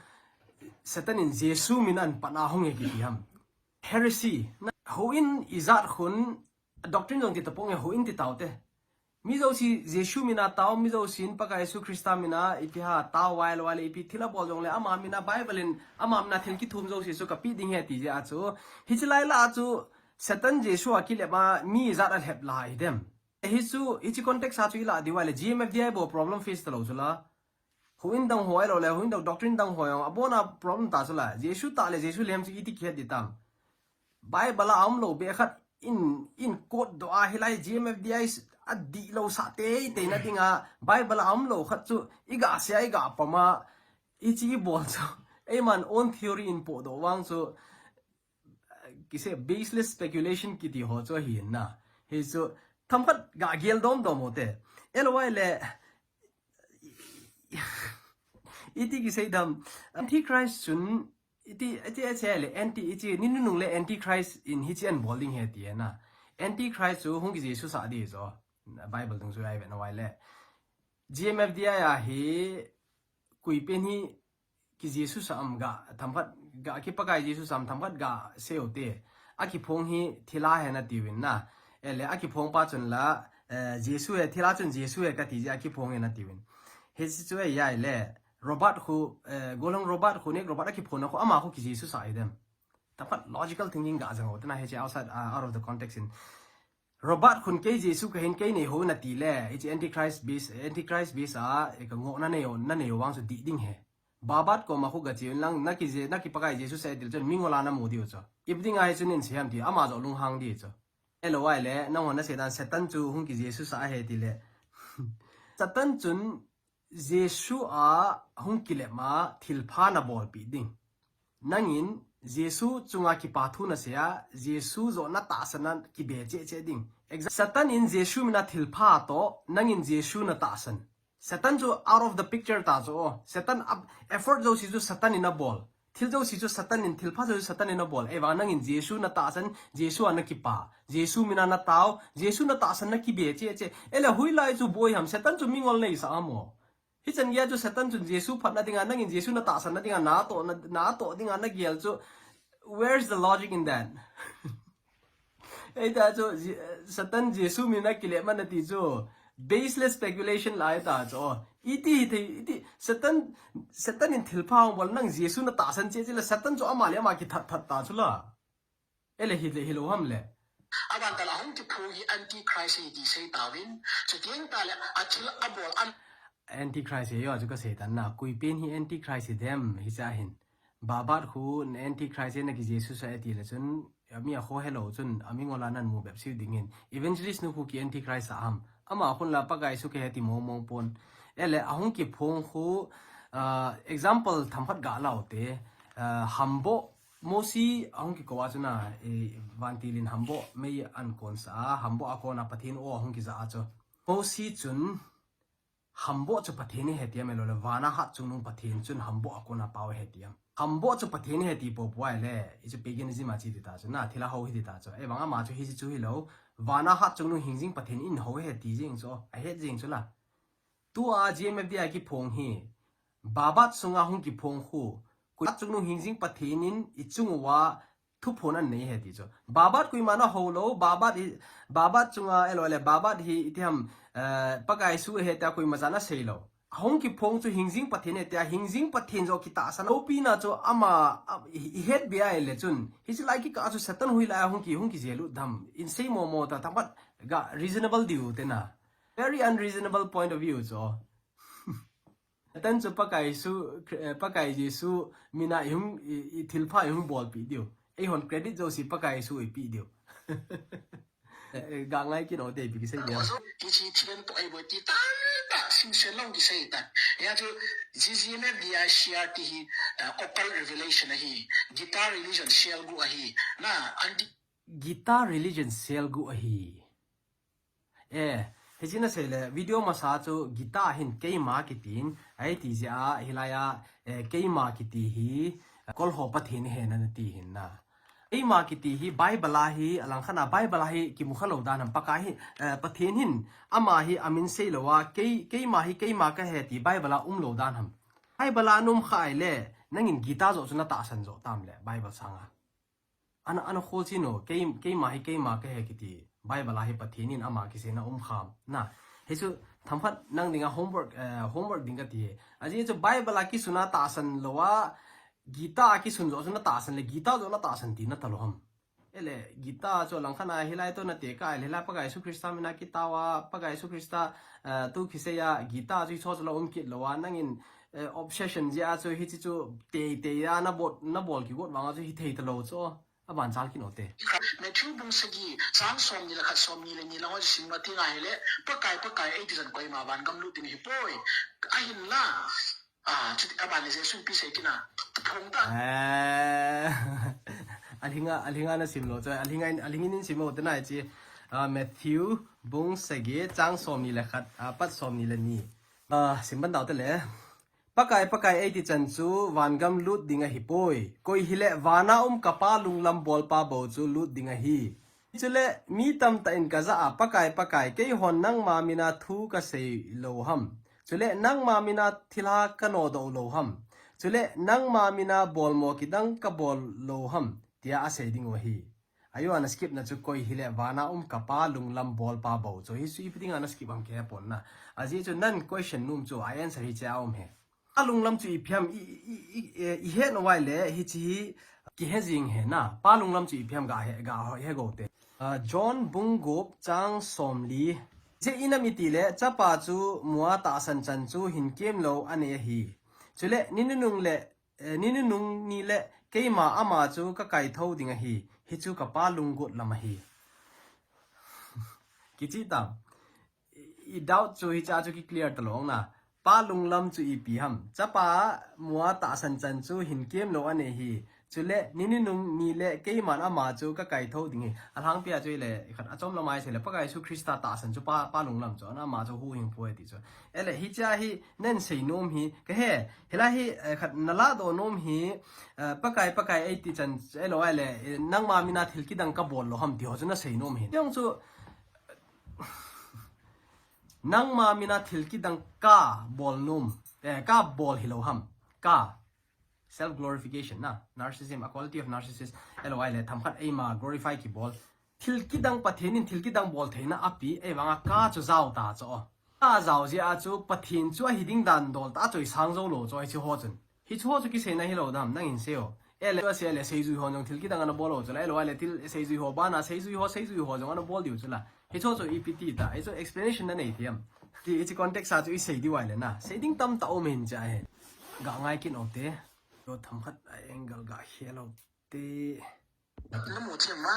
Satan in Jesu mina an pana hung e kiti ham. Heresy. Na, houin ijat khun doctrine jong ti tapong e houin ti taute. Mi jouse Jesu mina tao, mi jousen Pakai Jesu Christa mina ipi ha tao why le why le ipi thila bol jongle ama mina Bible in ama mina thil kithum jouse chu kapeh ding ahi ti jeh a chu. Hichelai la chu Satan Jesu a kilep a mi ijat alhep la hi dem. Hichu, hichi context a chu ila di why le G M F D I bou problem face talou chu la. Houin dang ho ahilou le, houin dang doctrine dang ho jong, abona problem ta chu la. Jesu tah le Jesu lem chu iti kihet di tam. Bible a umlou be khat in, in quote doh a hilai G M F D I adihlou sah teitei na dinga, Bible a umlou khat chu, iga sia, iga pama, ichi ibol chu. Eiman own theory in podoh vang chu, kisei baseless speculation kiti ho chu ahin na. Hichu, themkhat ga gel dom dom ute. Ele why le, iti kisei dam, Antichrist chun, iti, iti, iti le, anti, iti, ni nunung le Antichrist in hichi an bol ding ahi ti na. Antichrist chu hung ki Jesu sah di chu. Bible dung chu ai ve na why le. G M F D I a hi, koi pen hi ki Jesu sah am ga, themkhat ga, ki Pakai Jesu sah am themkhat ga seute. Akiphong hi thila ahi nati uvin na. Ele akiphong pa chun la, eh, Jesu ahi, thila chun Jesu ahi kati jeh a akiphong ahi nati uvin. Hichu ahi le, Robert khu, eh, Golhang Robert khu, Nick Robert akiphong na khu, ama khu ki Jesu sah ahi dem. Themkhat logical thinking ga jang ho, tena hichi outside, ah, out of the context in. Robert khun kei Jesu kahin kei nei hou nati le, hichi Antichrist base, Antichrist base a, eh, ka ngoh na nei ho, na nei ho vang chu dih ding ahi. Babat koma khu ga che un lang, na ki Je-, na ki Pakai Jesu sah e til chun, mingol a na mu diu chu. Ipi dinga hichu nin sei ham ti, ama joh lunghang di chu. Ele why le, nangho na sei dan Satan chu hung ki Jesu sah ahi ti le. Satan chun Jesu a hung kilep ma thilpha na bolpeh ding. Nangin Jesu chunga kipa thu na sei a, Jesu joh na tahsan a kibe cheh cheh ding. Exa-, Satan in Jesu mina thilpha toh, nangin Jesu na tahsan. Satan chu out of the picture ta chu. Satan a effort jouse chu Satan in abol. Thil jouse chu Satan in, thilpha jouse chu Satan in abol. Ahivang nangin Jesu na tahsan, Jesu a na kipa, Jesu mina na tao, Jesu na tahsan na kibe cheh cheh. Ele hoilai chu boi ham, Satan chu mingol nei sah ham o. Hichan geiya chu Satan chun Jesu phatna dinga, nangin Jesu na tahsan na dinga, na toh, na, na toh dinga na gel chu. Where's the logic in that? Eita chu, Je-, Satan Jesu mina kilep ma nati chu. Baseless speculation la eita chu. Iti hi thei, iti, Satan, Satan in thilpha hung bol nang Jesu na tahsan cheh cheh le Satan chu ama le ama kithat that ta chu la. Ele hi le hilou ham le. Aban tala hung kiphong hi Antichrist hi ti sei tauvin. Chuteng tale, athil abol am. Antichrist hi yo, chu ka sei tan na. Koi pen hi Antichrist hi dem, hicha hin. Babat khu Antichrist na ki Jesu sah e ti le chun, mi a kho helou chun, amingol a nan mu bep siu dingin. Evangelist nu khu ki Antichrist sah ham. Ama khun la Pakai Jesu kahe ti mong mong pon. Ele ahung kiphong khu, ah, example themkhat ga laute. Ah, Hamboh, Mosi ahung kikou a chu na, eh, vantil in Hamboh mei an kon sah a, Hamboh a kona Pathen o ahung kija a chu. Mosi chun, Hamboh chu Pathen ahi ti am, ahilou le, vana hatchungnung Pathen chun Hamboh a kona pao ahi ti am. Hamboh chu Pathen ahi ti popo ahile, hichu paganism a che ding ta chu, na thilha hou hi ding ta chu. Ahivang ama chu hichu hilou, vana hatchungnung hingjing Pathen in hou ahi ti jeng chu, ahet jeng chu la. Tua G M F D I a kiphong hi, Babat sunga hung kiphong khu, koi hatchungnung hingjing Pathen in ichung uva, thuphon anei ahi ti chu. Babat koiman ahou lou, Babat hi, Babat chunga ahilou le, Babat hi iti ham, eh, Pakai Jesu ahi tia koima chan asei lou. Ahung kiphong chu hingjing Pathen ahi tia, hingjing Pathen joh kitahsan. Loupina chu ama, a, i, ihet be ahile chun. Hiche lai kikah chu Satan hoilai a hung ki, hung kijel u dam. Insei momo ta, themkhat ga reasonable diu te na. Very unreasonable point of view chu. Satan chu Pakai Jesu, eh, Pakai Jesu mina ihung, i, i thilpha ihung bolpeh diu. Eihon credit jouse Pakai Jesu ipeh diu. Eh, eh, ga ngai kit u te ipi kisei diu. Hiche thil toh ahi bou ti tamtah simsen lou kisei tan. Hia chu G M F D I share ti hi, eh, occult revelation ahi. Guitar religion sel gu ahi. Na, anti- Guitar religion sel gu ahi. Eh, Hichi na seile, video masa chu Gita hin keima kitin, ahi ti jeh a, hilai a, eh, keima kiti hi, eh, kol ho Pathen hi na ti hin na. Keima kiti hi Bible a hi, alangkhat a Bible a hi kimu kha lou dan ham, Pakai hi, eh, Pathen hin, ama hi amin sei lou a, kei, keima hi keima kahi ti Bible a um lou dan ham. Bible a na um kha ahile, nangin Gita joh chu na tahsan joh tam le, Bible sanga. Ana, ana kho chin o, kei, keima hi keima kahi kiti. Bible a hi Pathen in ama kiseina um kham. Na, hichu themkhat nang dinga homework, eh, homework ding kati hi. Ajeh chu Bible a kisun a tahsan lou a, Gita a kisun joh chu na tahsan le, Gita joh na tahsan ti na talou ham. Ele, Gita chu alangkhat a hilai toh na tekah, hilai Pakai Jesu Christa mina kitao a, Pakai Jesu Christa, eh, thu kisei a, Gita chu hicho chu la um kit lou a, nangin, eh, obsession jeh a chu hichi chu tei tei a na bol, na bol kigot vang a chu hithei talou chu. Aban chal kit u te. Matthew bung sagi, chang somni le khat, somni le ni lang ho sim ma ti ngai le, Pakai, Pakai, eiti chan koima van gam lut ding hi poi. Ahinla. Ah, chuti aban le Jesu ipi sei kit na. Phong ta. Eh, alhinga, alhinga na sim lou chu, alhinga, alhingin in sim lou te na chi. Ah, Matthew bung sagi, chang somni le khat, ah, pat somni le ni. Ah, sim ban dau te le. Pakai, Pakai, eiti chan chu van gam lut ding ahi poi. Koi hile vana um ka Pa lunglam bolpa bou chu lut ding ahi. Chule mi tamtah in ka jah a, Pakai, Pakai, keihon nangma mina thu ka sei lou ham. Chule nangma mina thilha ka nodoh lou ham. Chule nangma mina bolmo kidang ka bol lou ham, tia asei ding u ahi. Ajo ana skip na chu koi hile vana um ka Pa lunglam bolpa bou chu. Hichu ipi dinga na skip ham kihe pon na. Ajeh chu nan question nom chu a answer hiche a um hi. Pa lunglam chu ipi ham i, i, i, i, i het nau ahile hichi hi kihe jing hi na. Pa lunglam chu ipi ham ga he, ga he go te. Ah, John bung gup chang somli. Ajeh inem itile Chapa chu mu a tahsan chan chu hinkemlou anei ahi. Chule ni nunung le, eh, ni nunung ni le keima ama chu ka kaithou ding ahi. Hichu ka Pa lunggot lam ahi. Kichi tam. I, i doubt chu hicha chu ki clear talou na. Pa lunglam chu ipi ham. Chapa mu a tahsan chan chu hinkemlou anei ahi. Chule ni nunung ni le keiman ama chu ka kaithou ding ahi. Alhangpi a chu ile khat achom lam a isei le Pakai Jesu Christa tahsan chu Pa, Pa lunglam chu ana ama chu huhhing poi ti chu. Ele hicha hi nan sei nom hi kahe. Hilai hi, eh, khat na ladoh nom hi, eh, Pakai, Pakai eiti chan, elou ahile, eh, nangma mina thil kidang ka bol lou ham ti ho chu na sei nom hi. Jong chu, nangma mina thil kidang ka bol nom, eh, ka bol hilou ham. Ka. Self glorification na, narcissism, a quality of narcissist, elou ahile themkhat eima glorify kibol. Thil kidang Pathen in thil kidang bol theina ape, ahivanga ka chu jao ta chu. Ka jao jeh a chu Pathen chu ahi ding dan dol ta chu isang jou lou chu hiche ho chun. Hiche ho chu kiseina hilou dam, nangin sei o. Ele, asei le seijui hon jong thil kidang ana bol lou chu la, elou ahile thil seijui ho bana, seijui ho, seijui ho jong ana bol diu chu la. Hiche ho chu ipi ti ta, hiche explanation na nei thei em. Ti, hiche context a chu isei diu ahile na. Sei ding tamtah um in cha he. Ga ngai kit u te. Lo themkhat a angle ga khel u te. Na mu thim ma.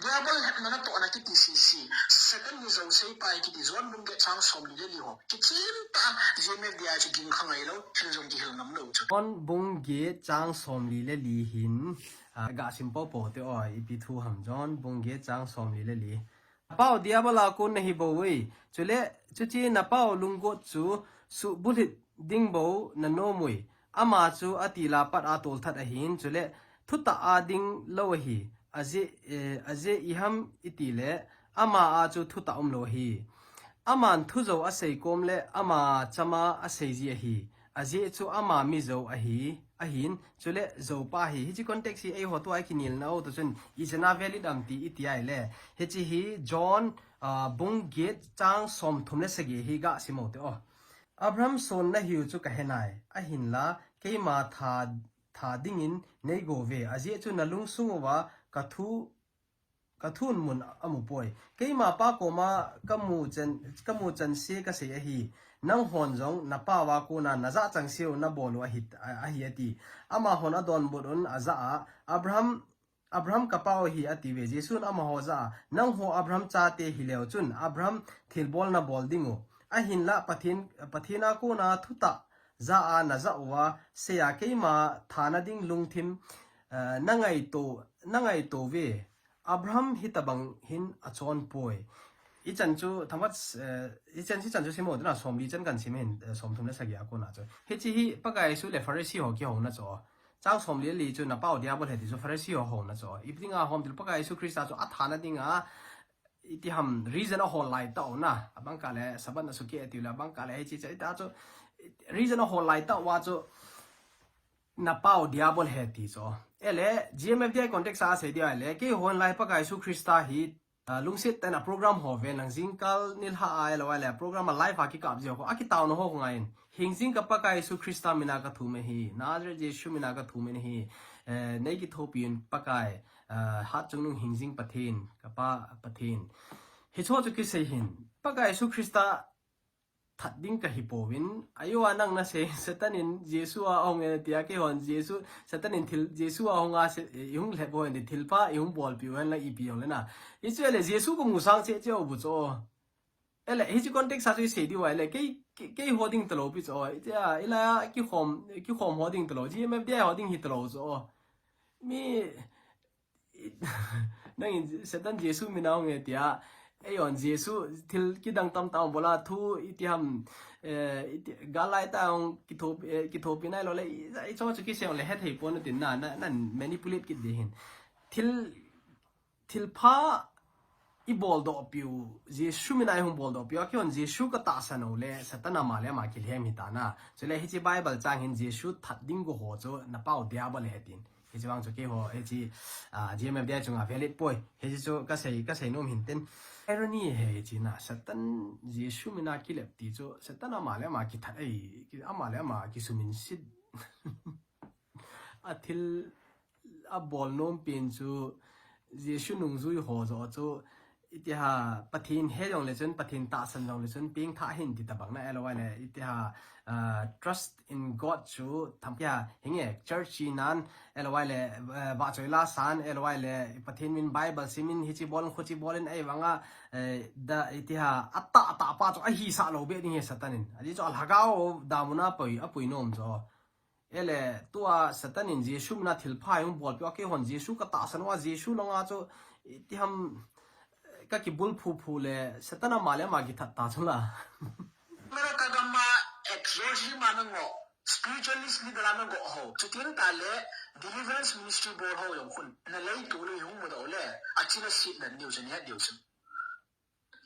Diabol hetna natohna kiti sese. Satan hi jousei pa hi kiti John bung get chang somli le li ho. Kichim ta J M F D I chu ging kha ngai lou, hil jong kihil ngam lou chu. John bung get chang somli le li hin, ah, ga sim popo te o, ipi thu ham John bung get chang somli le li. Napau Diabol a kon nahi bou e. Chule, chuche napau lunggot chu suhbulhit ding bou nanom e. Ama chu atil a pat a tolthat ahin, chule thutah a ding lou ahi. Ajeh, eh, ajeh iham itile, ama a chu thutah umlou ahi. Aman thu jou asei kom le, ama chama asei ji ahi. Ajeh chu ama mi jou ahi, ahin, chule jou pa ahi. Hiche context hi eiho tua ikinelna u toh chun, ichan a valid am ti iti ahile. Hiche hi John, ah, bung get chang somthum le sagi hi ga sim u te o. Abraham son nahiu chu kahe nai. Ahinla, keima tha, tha dingin nei gou ve. Ajeh chu nalungsung uva ka thu ka thun mun amu poi. Keima Pa koma kamu chan, kamu chan se kasei ahi. Nanghon jong napau a kona najah chang seu nabol u ahi, ahi ati. Amahon adonbut un ajah a, Abraham, Abraham kapau ahi atiuve. Jesun amaho jah a, nangho Abraham chate hileu chun, Abraham thilbol nabol dingu. Ahinla Pathen, Pathen a kona thutah jah a najah uva, seia keima thana ding lungthim, eh, nangaito, nangaito uve. Abraham hitabang hin achon poi. Ichan chu thamat, eh, ichan, ichan chu sim u hite na, somli chan kasim hin, eh, somthum le sagi a kona chu. Hiche hi Pakai Jesu le Pharisee ho kihouna chu. Chang somli le li chu, "Napau Diabol he," ti chu Pharisee ho houna chu. Ipi dinga hom tileh Pakai Jesu Christa chu athana dinga, iti ham reason ahol lai tau na. Abang kah le Sabbath na sukeh tiu le, abang kah le hiche hiche ita chu reason ahol lai tau a chu, "Napau Diabol he," ti chu. Ele, G M F D I context a sei dia le, keihon lai Pakai Jesu Christa hi, ah, lungset tah'a program ho ven lang, jingkah nilhah a, ahilou le program a live a kikap jeh ho, akitaona ho ngai in, "Hingjing ka Pakai Jesu Christa mina kathum e hi, Nazareth Jesu mina kathum e hi, eh, nei kithopi un Pakai, eh, hatchungnung hingjing Pathen, ka Pa Pathen." Hiche ho chu kisei hin, Pakai Jesu Christa that ding kahi pouvin, ajo a nang nasei, Satan in Jesu a ahung e tia, keihon Jesu, Satan in thil, Jesu a ahung a se, eh, ihung lhep u hen, thilpha ihung bolpiu hen lang ipi jong le na. Hiche le Jesu kamu sang cheh cheh u bu chu. Ele, hiche context a chu isei diu ahile, kei, kei, keiho ding talou pi chu. Hiche a, ila kikhom, kikhom ho ding talou, G M F D I ho ding hi talou chu. Mi, nangin Satan Jesu mina ahung e tia, eijon Jesu thil kidang tamtah ahung bol a, thu iti ham, eh, iti, gal lai tah ahung kitho, eh, kithopi nai lou le, i, i cho chu kisei le hethei pon tin na, na, nan manipulate kit ding ahin. Thil, thilpha ibol doh piu, Jesu mina ihung bol doh piu, akihon Jesu katahsan u le, Satan ama le ama kilhem hita na. Chule hiche Bible chang hin Jesu that ding go ho chu, "Napau Diabol he," tin. Hiche vang chu keiho, hiche, ah, G M F D I chunga valid poi. Hiche chu kasei, kasei nom hin tin. Irony he hiche na, Satan Jesu mina kilep ti chu, Satan ama le ama kithat ahi, ki-, ama le ama kisuminsit. A thil abol nom pen chu, Jesu nungjui ho jo chu, iti ham, Pathen he jong le chun, Pathen tahsan jong le chun, pengthah hin ti tabang na, ahilou le, iti ham, ah, trust in God chu, tham iti ham, hinge, church chi nan, ahilou le, eh, vahchoi la san, ahilou le, Pathen min Bible sim in, hiche bol in, khuche bol in, ahivanga, eh, da, iti ham, atah, atah pa chu, ahisah lou be ding ahi Satan in. Ajeh chu alhagao damun a pui, apui nom chu. Ele, tua Satan in Jesu mina thilpha ahung bolpiu a, keihon Jesu katahsan uva, Jesu langa chu, iti ham, kakibulphu phu le, Satan ama le ama kithat ta chu la. Mera kagam a exorcism a nangoh, spiritualist leader a nangoh ho, chuteng tah le deliverance ministry bol ho jong khun, nalei tule hung mudoh le, achi nasit nan diu chu, nahet diu chu.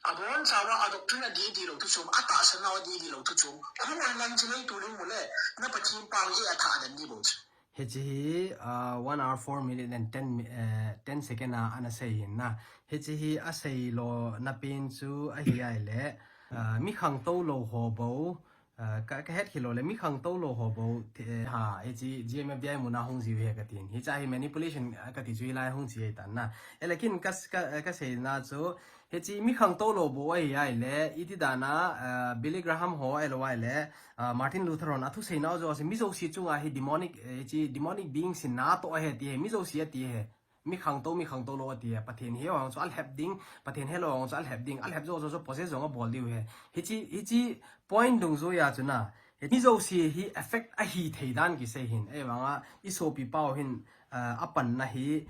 Abonchauva, a doctrine adih dih lou thu chom, atahsan nau adih dih lou thu chom. Hung online chilei tu ding mu le, na Pathen pau hi athah dan dih bou chu. Hiche hi, ah, one hour, four minute and ten mi-, eh, ten second a, ana sei hin na. Hiche hi asei lona pen chu ahi ahile, ah, mi khangtou lou ho bou, ah, ka, kahet khel lou le, mi khangtou lou ho bou, thi-, eh, ha, hiche G M F D I mun a hung jiu ahi katin. Hiche hi manipulation, ah, kati chu hilai hung ji ahi tan na. Eh, lekin ka, ka, kaseina chu, hiche mi khangtou lou bou ahi ahile, iti dan a, ah, Billy Graham ho ahilou le, ah, Martin Luther hon athusei nau jouse, mi jouse chunga hi demonic, eh, hiche demonic beings in natoh ahi ti ahi, mi jouse ati ahi. Mi khangtou, mi khangtou lou ati ahi. Pathen he ho chu alhep ding, Pathen helou ho chu alhep ding, alhep jou jou chu possess jong abol diu ahi. Hiche, hiche point dungjuia chu na, mi jouse hi affect ahi thei dan kisei hin. Ahivanga, i sopi pau hin, ah, apanna hi,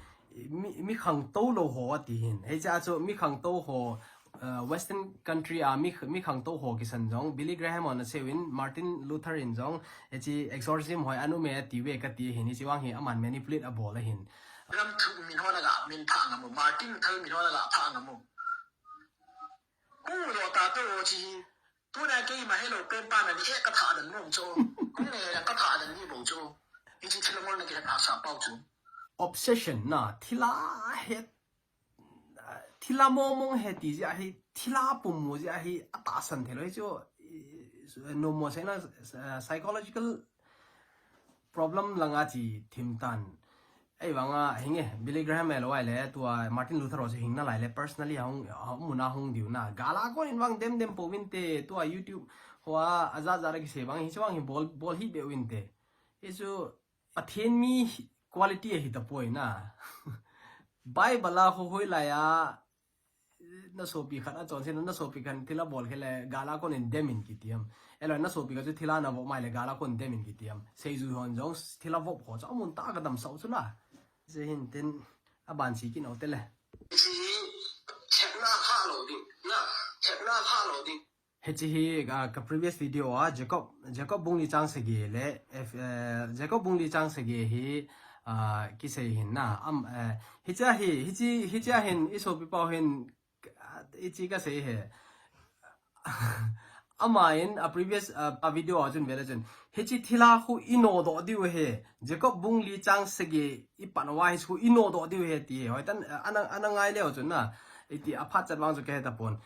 mi, mi khangtou lou ho ati hin. Hiche a chu mi khangtou ho, ah, Western country a mi, mi khangtou ho kisan jong, Billy Graham hon asei uvin, Martin Luther in jong, hiche exorcism ho hi aum e ati uve kati hin, hiche vang hi aman manipulate abol ahin. Ram thu min hon aga min thah ngam u, Martin Luther min hon aga thah ngam u. Hu lo ta to chi. Tuna keima helou pen pa na ni e kathah dan nom chu. Kung ne la kathah dan ni bou chu. Hiche thil ngol na kihet hahsa pau chu. Obsession na, thila het, thila mong mong he ti jeh hi, thila pum mu jeh hi, atahsan thei lou hi chu, i, normal sei na, psychological problem langa chi thim tan. Ahivanga hinge, Billy Graham ahilou le, tua Martin Luther ho chu hing nalai le, personally ahung, amun a hung diu na. Gal a kon in vang dem dem pouvinte, tua YouTube hoa, ajat jat a kisei vang, hiche vang hi bol, bol hih beh uvinte. Hichu, Pathen mi quality ahi tapoi na. Bible a khu hoilai a, na sopi khat a chonse na, na sopi khat thil abol khel le, gal a kon in dem in kiti am. Ahilou, na sopi khat chu thil a navop mai le, gal a kon in dem in kiti am. Seijui hon jong thil avop ho chu amun tah a kadam sau chu la. Hiche hin tin aban chi kin o te le. Chi thepna kha lou ding na. Hiche hi, ah, ka previous video a Jacob, Jacob bung li chang sagi le, eh, Jacob bung li chang sagi hi, ah, kisei hin na, am, eh, hiche hi, hiche, hiche hin, i sopi pau hin, ah, hiche kasei hi. Ama in a previous, ah, a video a chun vele chun. Hiche thilha khu i nodoh diu hi. Jacob bung li chang sagi i pan uva hiche khu i nodoh diu hi ti. Hoitan, ah, ana, ana ngai leu chun na. Iti a phat chat vang chu kahe tapon.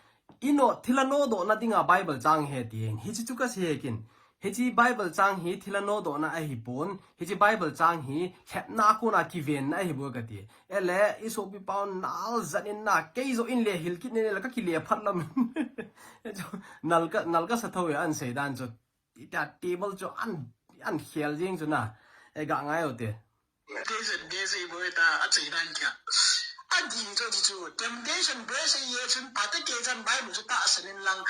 I no, thilha nodohna dinga Bible chang hi ti. Hiche chu kasei hi kin. Hiche Bible chang hi thilha nodohna ahipon. Hiche Bible chang hi lhepna kona kivenna ahi bou kati. Ele, i sopi pau nal zat in na, kei joh in le hil kit ne le ka kile phat lam. Nal ka, nal kasa thou e an sei dan chu. Ita table chu an, an khel jing chu na. E ga ngai u te. Temptation base bou ta a chei dan kia. A ding chu chu temptation base ye chun pate ke chan Bible chu tahsan in lang.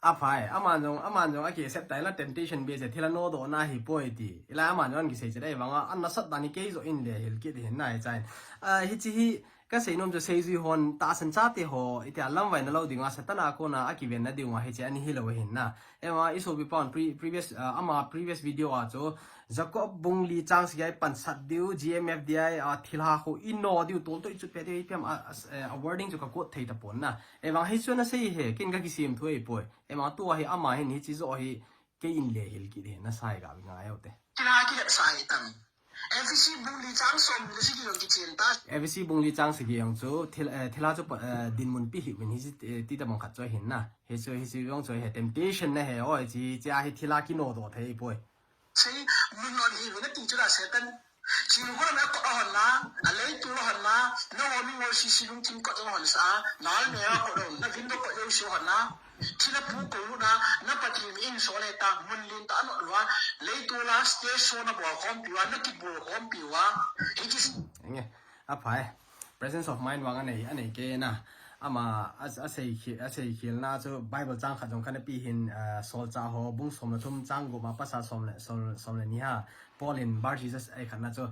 Aphai, aman jong, aman jong aki accept tai la temptation base thilha nodohna hi poi ti. Ila aman jong kisei chidai vanga, an nasat dan hi kei joh in le hil kit hin na hi chai. Ah, hiche hi, kasei nom chu seijui hon tahsan chate ho, itia lamvai na lou dinga, Satan a kona akivenna dinga hiche ani hilou hin na. Ema, i sopi pau in pre-, previous, ah, ama previous video a chu, Jacob bung li chang sagi a i pan sat diu, G M F D I, ah, thilha khu i no diu, toltoi chut pe diu, ipi ham, ah, ah, eh, a wording chu ka quote thei tapon na. Evang hichu ana sei hi, kin ka kisem thu ahi poi. Ema tua hi ama hin hiche joh hi kei in le hil kit hi na sai ga ngai u te. Kila kila sai tam. F C bung li chang som le sagi jong kichen ta. F C bung li chang sagi jong chu thil, eh, thilha chu pa, eh, dinmun pi hi win hiche, eh, ti ta mong khat chu hin na. Hichu, hichu jong chu hi temptation na hi, oi, chi, chi a hi thilha kinodoh thei poi. Sei, mun non hi win ti chu la Satan. Chi ko na ko hon na, a lei tu hon na, na ho mi ngol si si lung kin ko hon sa, na ne ko na vin ko yo si hon na. Thilha pu ko na, na Pathen in so le ta, mun lin ta no lua, lei tu la stage show na bol khompi uva, na kibol khompi uva. Hiche. Nge, aphai. Presence of mind vang anei, anei kei na. Ama, a, asei khi-, asei khel na chu Bible chang khat jong kana pe hin, ah, Solchah ho, bung som le thum chang gup a pasa som le, som, som le ni ha. Paul in Bar Jesus ei khat na chu,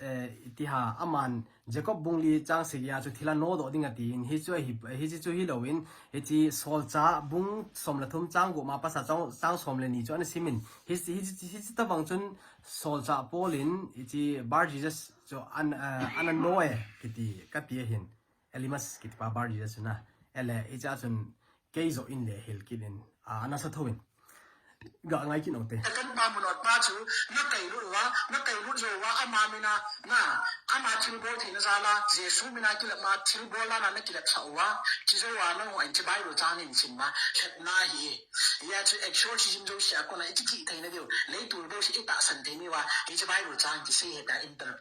eh, iti ha, aman, Jacob bung li chang sagi a chu thilha nodoh ding ati hin, hichu hi, hiche chu hilou in, hiche Solchah bung som le thum chang gup a pasa chang, chang som le ni chu ana sim in, hiche, hiche, hiche tabang chun Solchah Paul in, hiche Bar Jesus chu an, eh, ana no e, kiti, kati hin, Elymas kiti pa Bar Jesus na, ele, hiche a chun, kei joh in le hil kit in, a, ana sa thou in. Ga ngai kit nong te. Kan pa mun ot pa chu, na kai lut uva, na kai lut jou uva, ama mina, na, ama thilbol theina jal a, Jesu mina kilep ma, thilbol na, na kilep sa uva, chi jou uva, na ho en chi Bible chang in sim ma, lhepna hi. Ya chu exorcism jouse a kona, i chi chi theina diu, lei tu jouse i tahsan thei mi uva, hiche Bible chang kisei hi ta inter.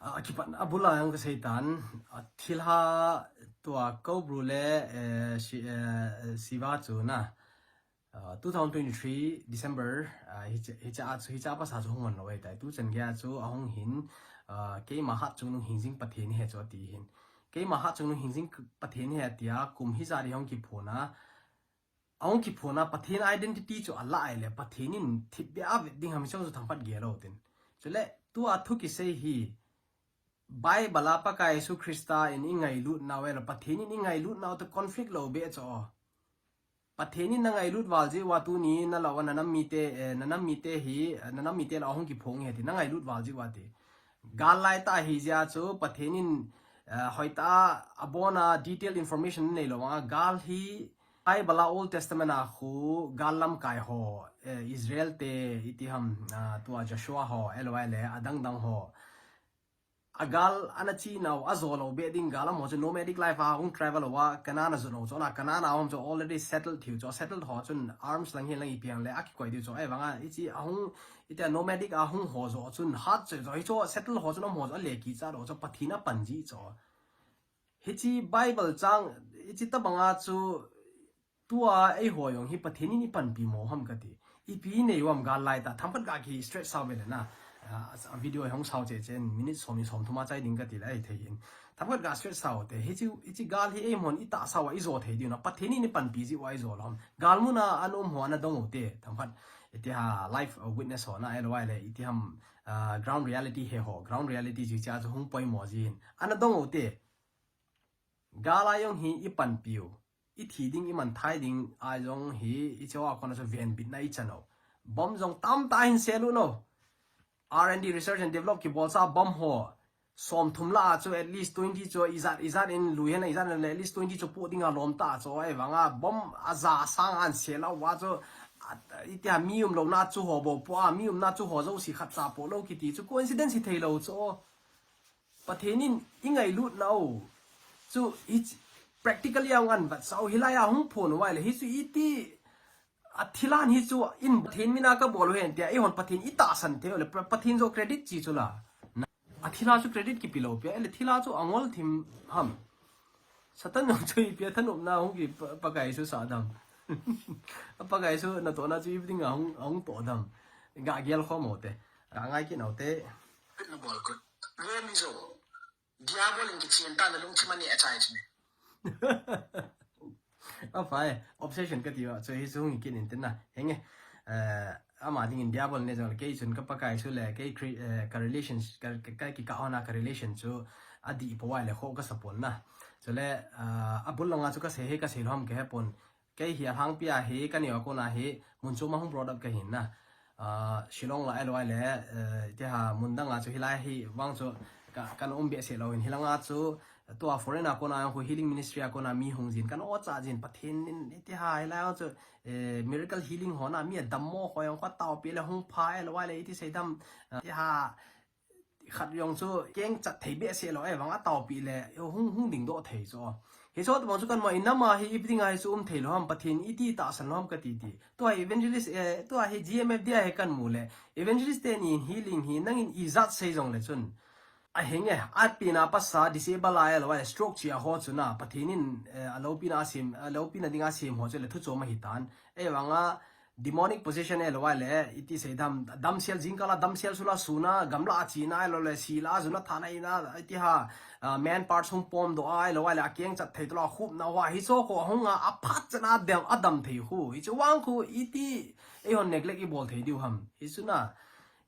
A, akipat, abul a jong kasei tan, a, thilha tua Cobra le, eh, si, eh, Siva chu na, a, two thousand twenty-three December, a, hiche, hiche a chu, hiche a pasa chu hung hon lou ahi tai. Tu chan gei a chu ahung hin, a, keima hatchungnung hingjing Pathen ahi chu ati hin. Keima hatchungnung hingjing Pathen ahi atia, kum hijat hi hung kiphon a, ahung kiphon a Pathen identity chu alah a ahile, Pathen in thipbeh a vet ding ham hiche chu thangphat gel lou tin. Chule, tua thu kisei hi, Bible a Pakai Jesu Christa in i ngailut nau ahilou, Pathen in i ngailut nau toh conflict lou beh chu. Pathen in na ngailut val jeh uva tuni na lou a na nam mite, eh, na nam mite hi, eh, na nam mite lah a hung kiphong e ti, na ngailut val jeh uva ti. Gal lai tah ahi jeh a chu Pathen in, eh, hoitah a abon a detail information nei lou vang a, gal hi Bible a Old Testament a khu gal lamkai ho, eh, Israel te iti ham, ah, tua Joshua ho, ahilou le adang dang ho. A gal ana chi nau, ajo lou beh ding gal a mo chu nomadic life a hung travel uva, Canaan a jot lou chu, na Canaan a um chu already settled thiu chu, settled ho chun arms lang hi lang ipi ang le akikoi diu chu, ahivang a, hiche ahung, hitia nomadic a hung ho joh chun hat chu, chu, hichu settle ho chun um ho chu, ale kicha lou chu, Pathen a pan ji chu. Hiche Bible chang, hiche tabang a chu, tua eiho jong hi Pathen in i panpi mo ham kati. Ipi nei uvam gal lai tah, thangphat ga ki straight sao ve le na. Ah, a video hung sao che chen, minute som ni som thum a chai ding kati le ahi thei hin. Thangphat ga straight sao te, hiche, hiche gal hi eimahon i tahsa uva i jo thei diu na, Pathen in i panpi jeh uva i jo lou ham. Gal mun a ana um ho ana dong u te, thangphat, hitia live, uh, witness ho na, ahilou le, hitia, uh, ground reality he ho, ground reality jeh a chu hung poimo jin. Ana dong u te. Gal a jong hi i panpiu. i thi ding, i man thai ding a jong hi, i chewa kona chu venbitna i chan u. Bomb jong tamtah hin sel u no. R and D, research and develop, kibolsa bomb ho. Som thum la chu at least twenty chu ijat, ijat in lui hen, ijat in at least twenty chu pu ding a lom ta chu, ahivanga bomb a ja sang an sel a wa chu, a, iti a mi um lo na chu ho bo pu a, mi um na chu ho jo si khat cha po lo kiti chu coincidence hi thei lo chu. Pathen in i ngailut na u chu hi ch-, practically a ngan vat sau hi lai a hung phon u ai le hi chu iti a thilan hi chu in Pathen mina ka bol u hen tia, i hon Pathen i tahsan thei u le, Pa-, Pathen jo credit chi chu la. Na, a thila chu credit kipi lo pia, le thila chu angol thim ham. Satan jong chu i pia thanop na hung ki pa-, Pakai su sa dam. A Pakai su na to na chu i ding a hung, hung to dam. Ga gel kho mo te. Ga ngai ki nau te. Na bol ko. Remi jo. Diabol in kichien ta na lungthim a ni a chai chine. A fai, obsession ka ti va, so hi sung kin in tin na. Henge, eh, ama ding in diabol ne jong le, kei chun ka Pakai su le, kei Chri-, eh, ka relations, ka, ka, ka ki ka ona ka relation chu a di po wai le kho ka sa pon na. Chule, ah, a bul langa chu ka sei he, ka sei lom ke he pon. Kei hi a hang pia hi, ka neo a kona hi, mun chu ma hung brought up ka hin na. Ah, Shillong la eloi le, eh, te ha mun dang a chu hilai hi, vang chu ka, kan um be se lo hin hilanga chu, tua foreign a kona, khu healing ministry a kona mi hung jin, kan o cha jin, Pathen in, iti ha, hilai chu, eh, miracle healing ho na, mi a dam mo ho jong kho tao pi le hung pha eloi le, iti sei dam, ah, iti ha, khat jong chu keng chat thei be se lo, eh, vang a tao pi le, hung, hung ding do thei chu. Hi chu tabang chu kan ma in nama hi, i ding a hi chu um thei lo ham, Pathen iti tahsan lo ham ka ti ti. Tua hi evangelist, eh, tua hi G M F D I hi kan mu le. Evangelist te ni healing hi, nangin ijat sei jong le chun. A henge, a pina pasa, disable a eloi, stroke chi a ho chu na, Pathen in, eh, a lo pina a sim, a lo pina ding a sim ho chu le thu chom a hi tan. Eh, vang a, demonic possession eloi le, iti sei dam, damsel jingkal a, damsel sula suna, gamla a china eloi le, sila a juna thana ina, iti ha, ah, man parts hung pom do a eloi le, a keng chat thei tolo, a khup na wa, hi so ko hung a, a phat chana dam, a dam thei khu, hi chu vang khu, iti, ei hon neglect i bol thei diu ham, hi chu na,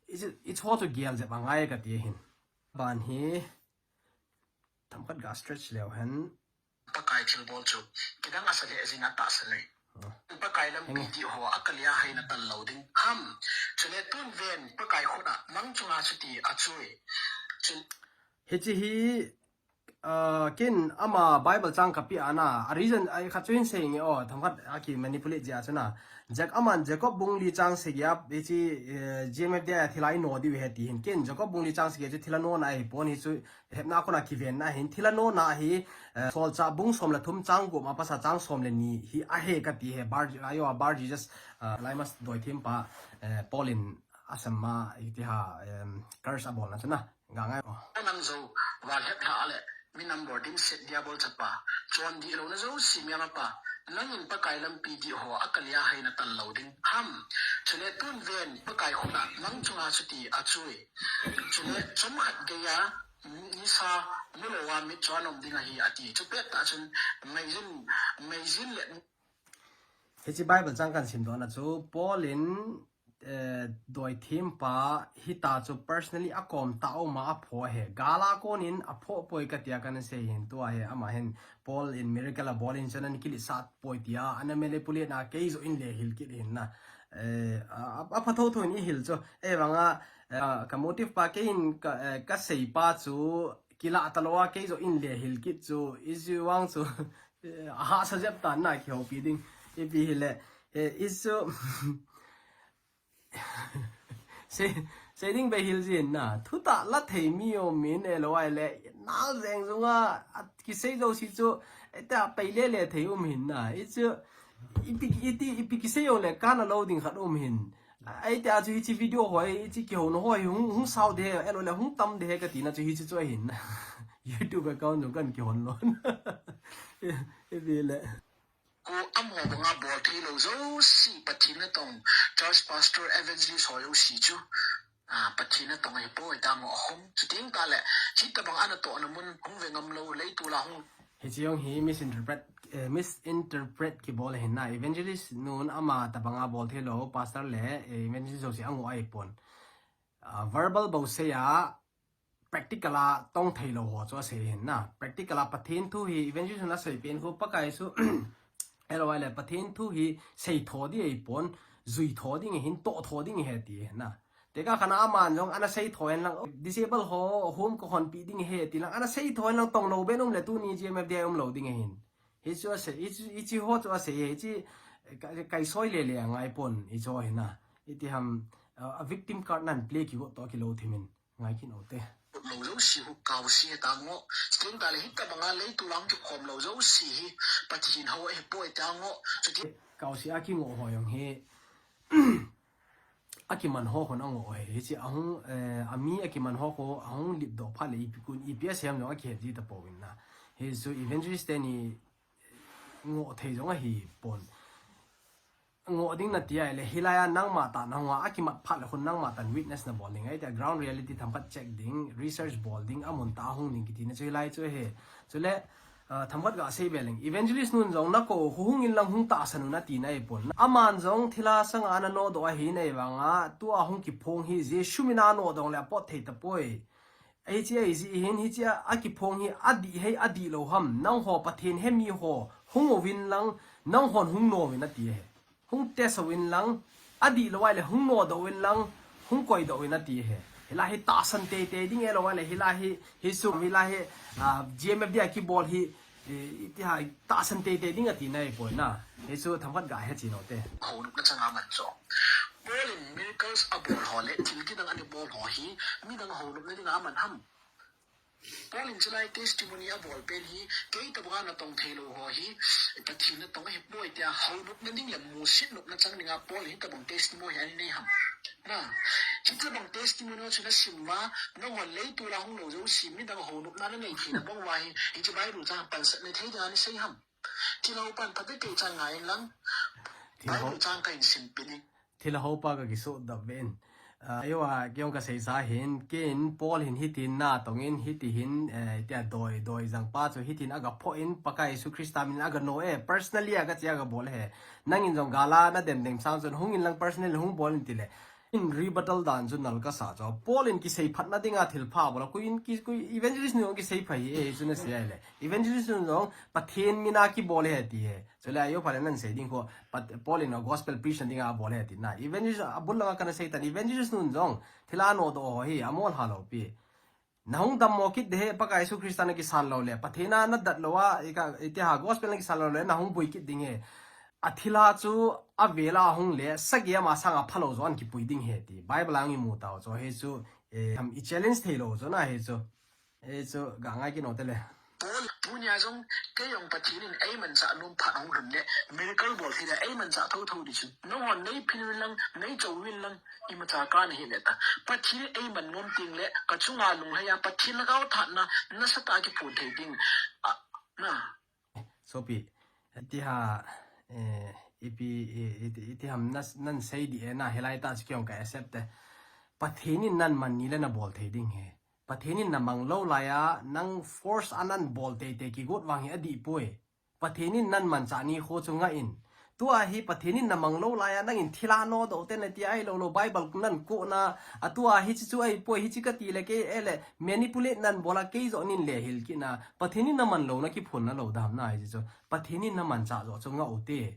i chu, i chu ho chu gel jep a ngai ka ti hin. Ban hi, themkhat ga stretch leu hen. Pakai thilbol chu kidang a sa le jing a tahsan le. Ah. Pakai lampi dih ho a kalia hai na tal lo ding ham. Chule tun ven Pakai khut a nang chunga chuti a chui. Chun hichi hi, ah, ken ama Bible chang ka pi ana. A reason a khat chu hin sei nge o, themkhat a ki manipulate jia chu na. Jak aman Jacob bung li chang sagi a, hichi, eh, G M F D I a thila i no diu he ti hin. Ken Jacob bung li chang sagi chu thila no na hi pon hi chu Hepna kona kivenna hin thila nona hi, eh, Solchah bung som le thum chang gup ma pasa chang som le ni hi ahe ka ti he, Bar, ayo, Bar Jesus, eh, Elymas doithempa, eh, Paul in asam ma iti ha, em, curse abolna chu na, ga ngai. Nang jo, val het hla le, minam bor dimset diabol chapa, chon dih lona jouse miama pa, nangin Pakai lampi dih ho a kalia hai na tal lo ding ham. Chule tun ven Pakai khut a nang chunga chuti a chui. Chule chomkhat geiya, nisa, muloa mit chu anom ding ahi ati. Chu pet tah chun, meijin, meijin le. Hichi Bible chang kan sim dona chu, Paul in, eh, doithempa hita chu personally a kom ta uma a pho he. Gala konin a pho poi ka tia kan sei hin tua he. Ama hin Paul in miracle a bol in chun an kilisat poi tia, ana manipulate na kei jo in le hil kit hin na. Eh, a, a, a pha tho tho in i hil chu. Eh, vanga, eh, ka motive pa kei in ka, eh, ka sei pa chu kila ta lo a kei jo in le hil kit chu. I ju vang chu, eh, a ha sa jep ta na ki ho pi ding. I pi hi le, eh, i chu, Sei, sei ding be hil jin na. Thu ta la thei mi o min e lo ai le. Nal jeng jung a, a kisei jo si chu, e ta pei le le thei um hin na. I chu, ipi, iti, ipi kisei jo le kan a lo ding khat um hin. Ai te a chu hichi video hoi, hichi ki hon hoi, hung, hung sao de, e lo le hung tam de ka ti na chu hichi chu hin. YouTube account jong kan ki hon lo. I, ipi le. Ko amaho banga bol thei lo jouse Pathen natong, church pastor, evangelist ho jouse chu, ah, Pathen natong ahi poi, tamo ahom. Chuting tale, hitabang ana tohna mun hung ve ngam lo, leitu la hung. Hichi jong hi misinterpret, eh, misinterpret kibol ahin na, evangelist nun ama tabanga bol thei lo, pastor le, eh, evangelist jouse ango ahi pon. Ah, verbal bou sei a, practical a tong thei lo ho chu asei hin na. Practical a Pathen thu hi evangelist na sei pen khu Pakai su, Ahilou leh Pathen thu hi seitho ding ahipon, juitho ding ahin, tohtho ding ahi ti na. Tekah khat a aman jong ana seitho hen lang, disable ho home kahonpi ding ahi ti lang, ana seitho hen lang, tongnou ben um leh tuni GMFDI umlou ding ahin. Hichu asei, hichu, hichu ho chu asei, hichu ka, kaisoi lele angaipon, hichu hi na. Iti ham, a victim card nan play kigot toh kilou thimin. Ngai kit u te. Lou jouse hi kaose hi ta ngo. Chuteng tale hitabanga leiset lang kikhom lou jouse hi Pathen hou ahipoi ta ngo. Chuti kaose a kingoh ho jong hi, akiman ho khun angoh hi. Hiche ahung, eh, ami akiman ho khu ahung lipdoh phat le ipi kun, ipi asei ham jong akihet ji tapon na. Hichu evangelist teni ngoh thei jong ahipon. Ngoh ding nati ahileh, hilai a nangma tah nahung a, akimat phat le khun nangma tah in witness nabol ding ahi, tia ground reality themkhat check ding, research bol ding, amun tah a hung ding kiti na chu hilai chu ahi. Chule, ah, themkhat gasei be leng. Evangelist nun jong nakou u hung in lang hung tahsan un ati na ahipon. Aman jong thilha sanga ana nodoh ahi na ahivanga, tua hung kiphong hi Jesu mina nodoh le apot thei tapoi. Hiche ahi jeh hin, hiche a, akiphong hi adih ham, adihlou ham. Nangho Pathen hemi ho hung uvin lang, nanghon hung nom uvin ati ahi. Hung test uvin lang, adihlou ahileh hung nodoh uvin lang, hung koidoh uvin ati ahi. Hilai hi tahsan teitei ding ahilou ahileh, hilai hi, hiche, hilai hi, ah, GMFDI a kibol hi, eh, iti ham, tahsan teitei ding ati na ahipoi na. Hichu themkhat gahe chin u te. Hou nopna chang aman chu. Paul in miracles abol ho le thil kidang ana bol ho hi midang hou nopna dinga aman ham. Paul in chulai testimony abol pen hi, kei tabanga natong theilou ho hi Pathen natong ahipoi tia hou nopna ding le musit nopna chang dinga Paul in hitabang testimony hi ana nei ham. Na, hitabang testimony chu nasim uva, nangho leiset lang hung lou jouse midang hou nopna nanei theina bang uva hi, hiche Bible chang pansatna thei dinga nasei ham. Thilha upan phabep kei chang ngai lang. Thilha Bible chang kahin simpeh in. Thilha upa kakisoh dap ven. Ah, eiho a, kei jong kasei sa hin, ken Paul hin hitin natong in, hiti hin, eh, tia doi, doi jang pa chu hitin agaphoh in, Pakai Jesu Christa min agano e, personally a kache agabol e. Nangin jong gal a nadem ding sang chun, hung in lang personally hung bol in tile. In rebuttal dan chu nal kasa chu. Paul in kisei phatna dinga thilpha bol a, koi in ki, koi evangelist nu jong kisei pha hi e, chu nasei ahileh. Evangelist nu jong Pathen mina kibol e ti e. Chule ajo phat le nasei ding khu, Pat-, Paul in gospel preach na dinga abol e ti na. Evangelist abul langa kana sei tan, evangelist nun jong thilha nodoh ho hi amol halou pi. Nahung dammo kit ding ahi, Pakai Jesu Christa nakisal lou le, Pathen a nadat lou a, ika, iti ham, gospel nakisal lou le, nahung boi kit ding ahi. Athilha chu avel a hung le, sagi ama sanga phalou joh a kipui ding ahi ti. Bible a imu tau chu, hichu, eh, ham i challenge theilou chu na hichu. Hichu, gangai kit u te le. Paul, tunia jong, kei jong Pathen in eimanchah nom phat hung lhun le, miracle bol thei le, eimanchah thotho ding chu. Nangho neiphin uvin lang, neichou uvin lang, imacha kana hile ta. Pathen in eiman nom teng le, kachunga lunglhai a, Pathen lhagao thahatna, nasatah a kiphong thei ding. A, na. Sopi, iti ham, eh, ipi, i, iti, iti ham nas-, nasei ding e na, hilai tah chu kei jong ka accept e. Pathen in naman ni le nabol thei ding ahi. Pathen in namang lou lai a, nang force a nabol teitei kigot vang hi adih poi. Pathen in namanchah ni khu chu ngah in. Tua hi Pathen in namang lou lai a, nangin thilha nodoh te nati ahilou lou, Bible nakoh na, a tua hiche chu ahipoi, hiche kati le kei e le, manipulate nabol a kei joh nin le hil kit na, Pathen in naman louna kiphonna lou dam na hiche chu, Pathen in namanchah joh chu ngah u te.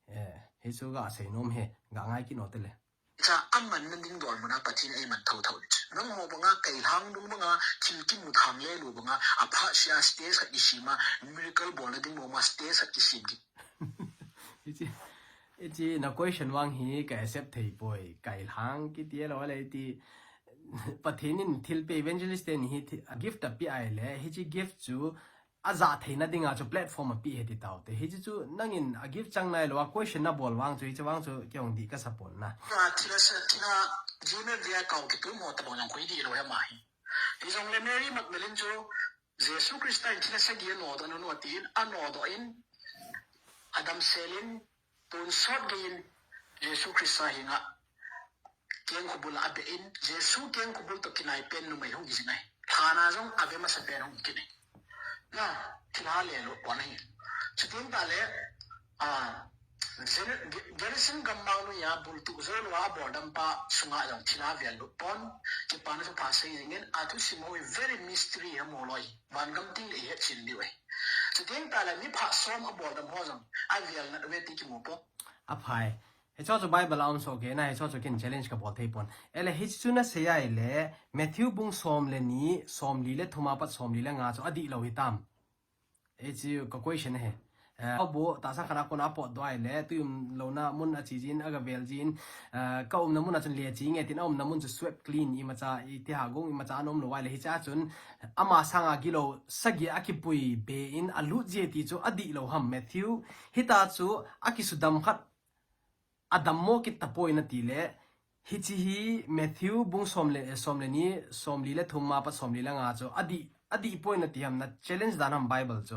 Eh, hichu gasei nom e, gangai kit u te le. Cha aman na ding dol muna Pathen in eiman thotho ding. Nangho banga kailhang dung banga thil kimu thang le lu banga apha sia stage khat kisem a miracle bolna ding banga stage khat kisem ding. Hiche, hiche na question vang hi ka accept thei poi. Kailhang kiti lou le iti Pathen in thilpeh evangelist teni hi thi-, gift apeh ahile, hiche gift chu ajah theina dinga chu platform apeh ahi ti tau te. Hiche chu nangin a gift chang nailou a question nabol vang chu, hiche vang chu kei jong dih kasa pon na. Thilha sa, thilha GMFDI a kau kitum ho tabang jong koi dih lou hi ama hi. Hijongle Mary Magdalene chu Jesu Christa in thilha sagi anodoh nau atin, anodoh in, adamsel in, tonsot gei in, Jesu Christa henga kengkho bul a abeh in, Jesu kengkho bul toh kinai pen numei hung kijin ahi. Lhan a jong abeh masa pen hung kit in. Na, thilha lelut pon ahi. Chuteng tale, a, Gen-, Ge-, Gerisim gammang noiya bultup jou lou a aboldam pa sunga jong thilha vel lut pon, kipana thupha sei jing in, athusim ho hi very mystery hi mo loi, van gam teng le ihet chen diu ahi. Chuteng tale mi pha som abol dam ho jong avel nat uve ti kimu poi. Aphai. Hicho chu Bible a um soh kei na, hicho chu ken challenge kabol thei pon. Ele hichu nasei ahile, Matthew bung som le ni, somli le thum apat somli le nga chu adihlou hitam. Hichu ka question ahi. Eh, abu tahsa khat a kona apotdoh ahile, tui umlouna mun ache jin, agavel jin, eh, ka umna mun a chun le che nge tin, aumna mun chu swept clean, imacha, iti ha gong, imacha ana umlou ahile, hichea chun, ama sanga gilou sagi akipui be in alut ji ti chu adihlou ham, Matthew. Hita chu akisudam khat adammo kit tapoi nati le, hiche hi Matthew bung som le, som le ni, somli le thum apat somli le nga chu adih, adih poi nati ham, na challenge dan ham Bible chu.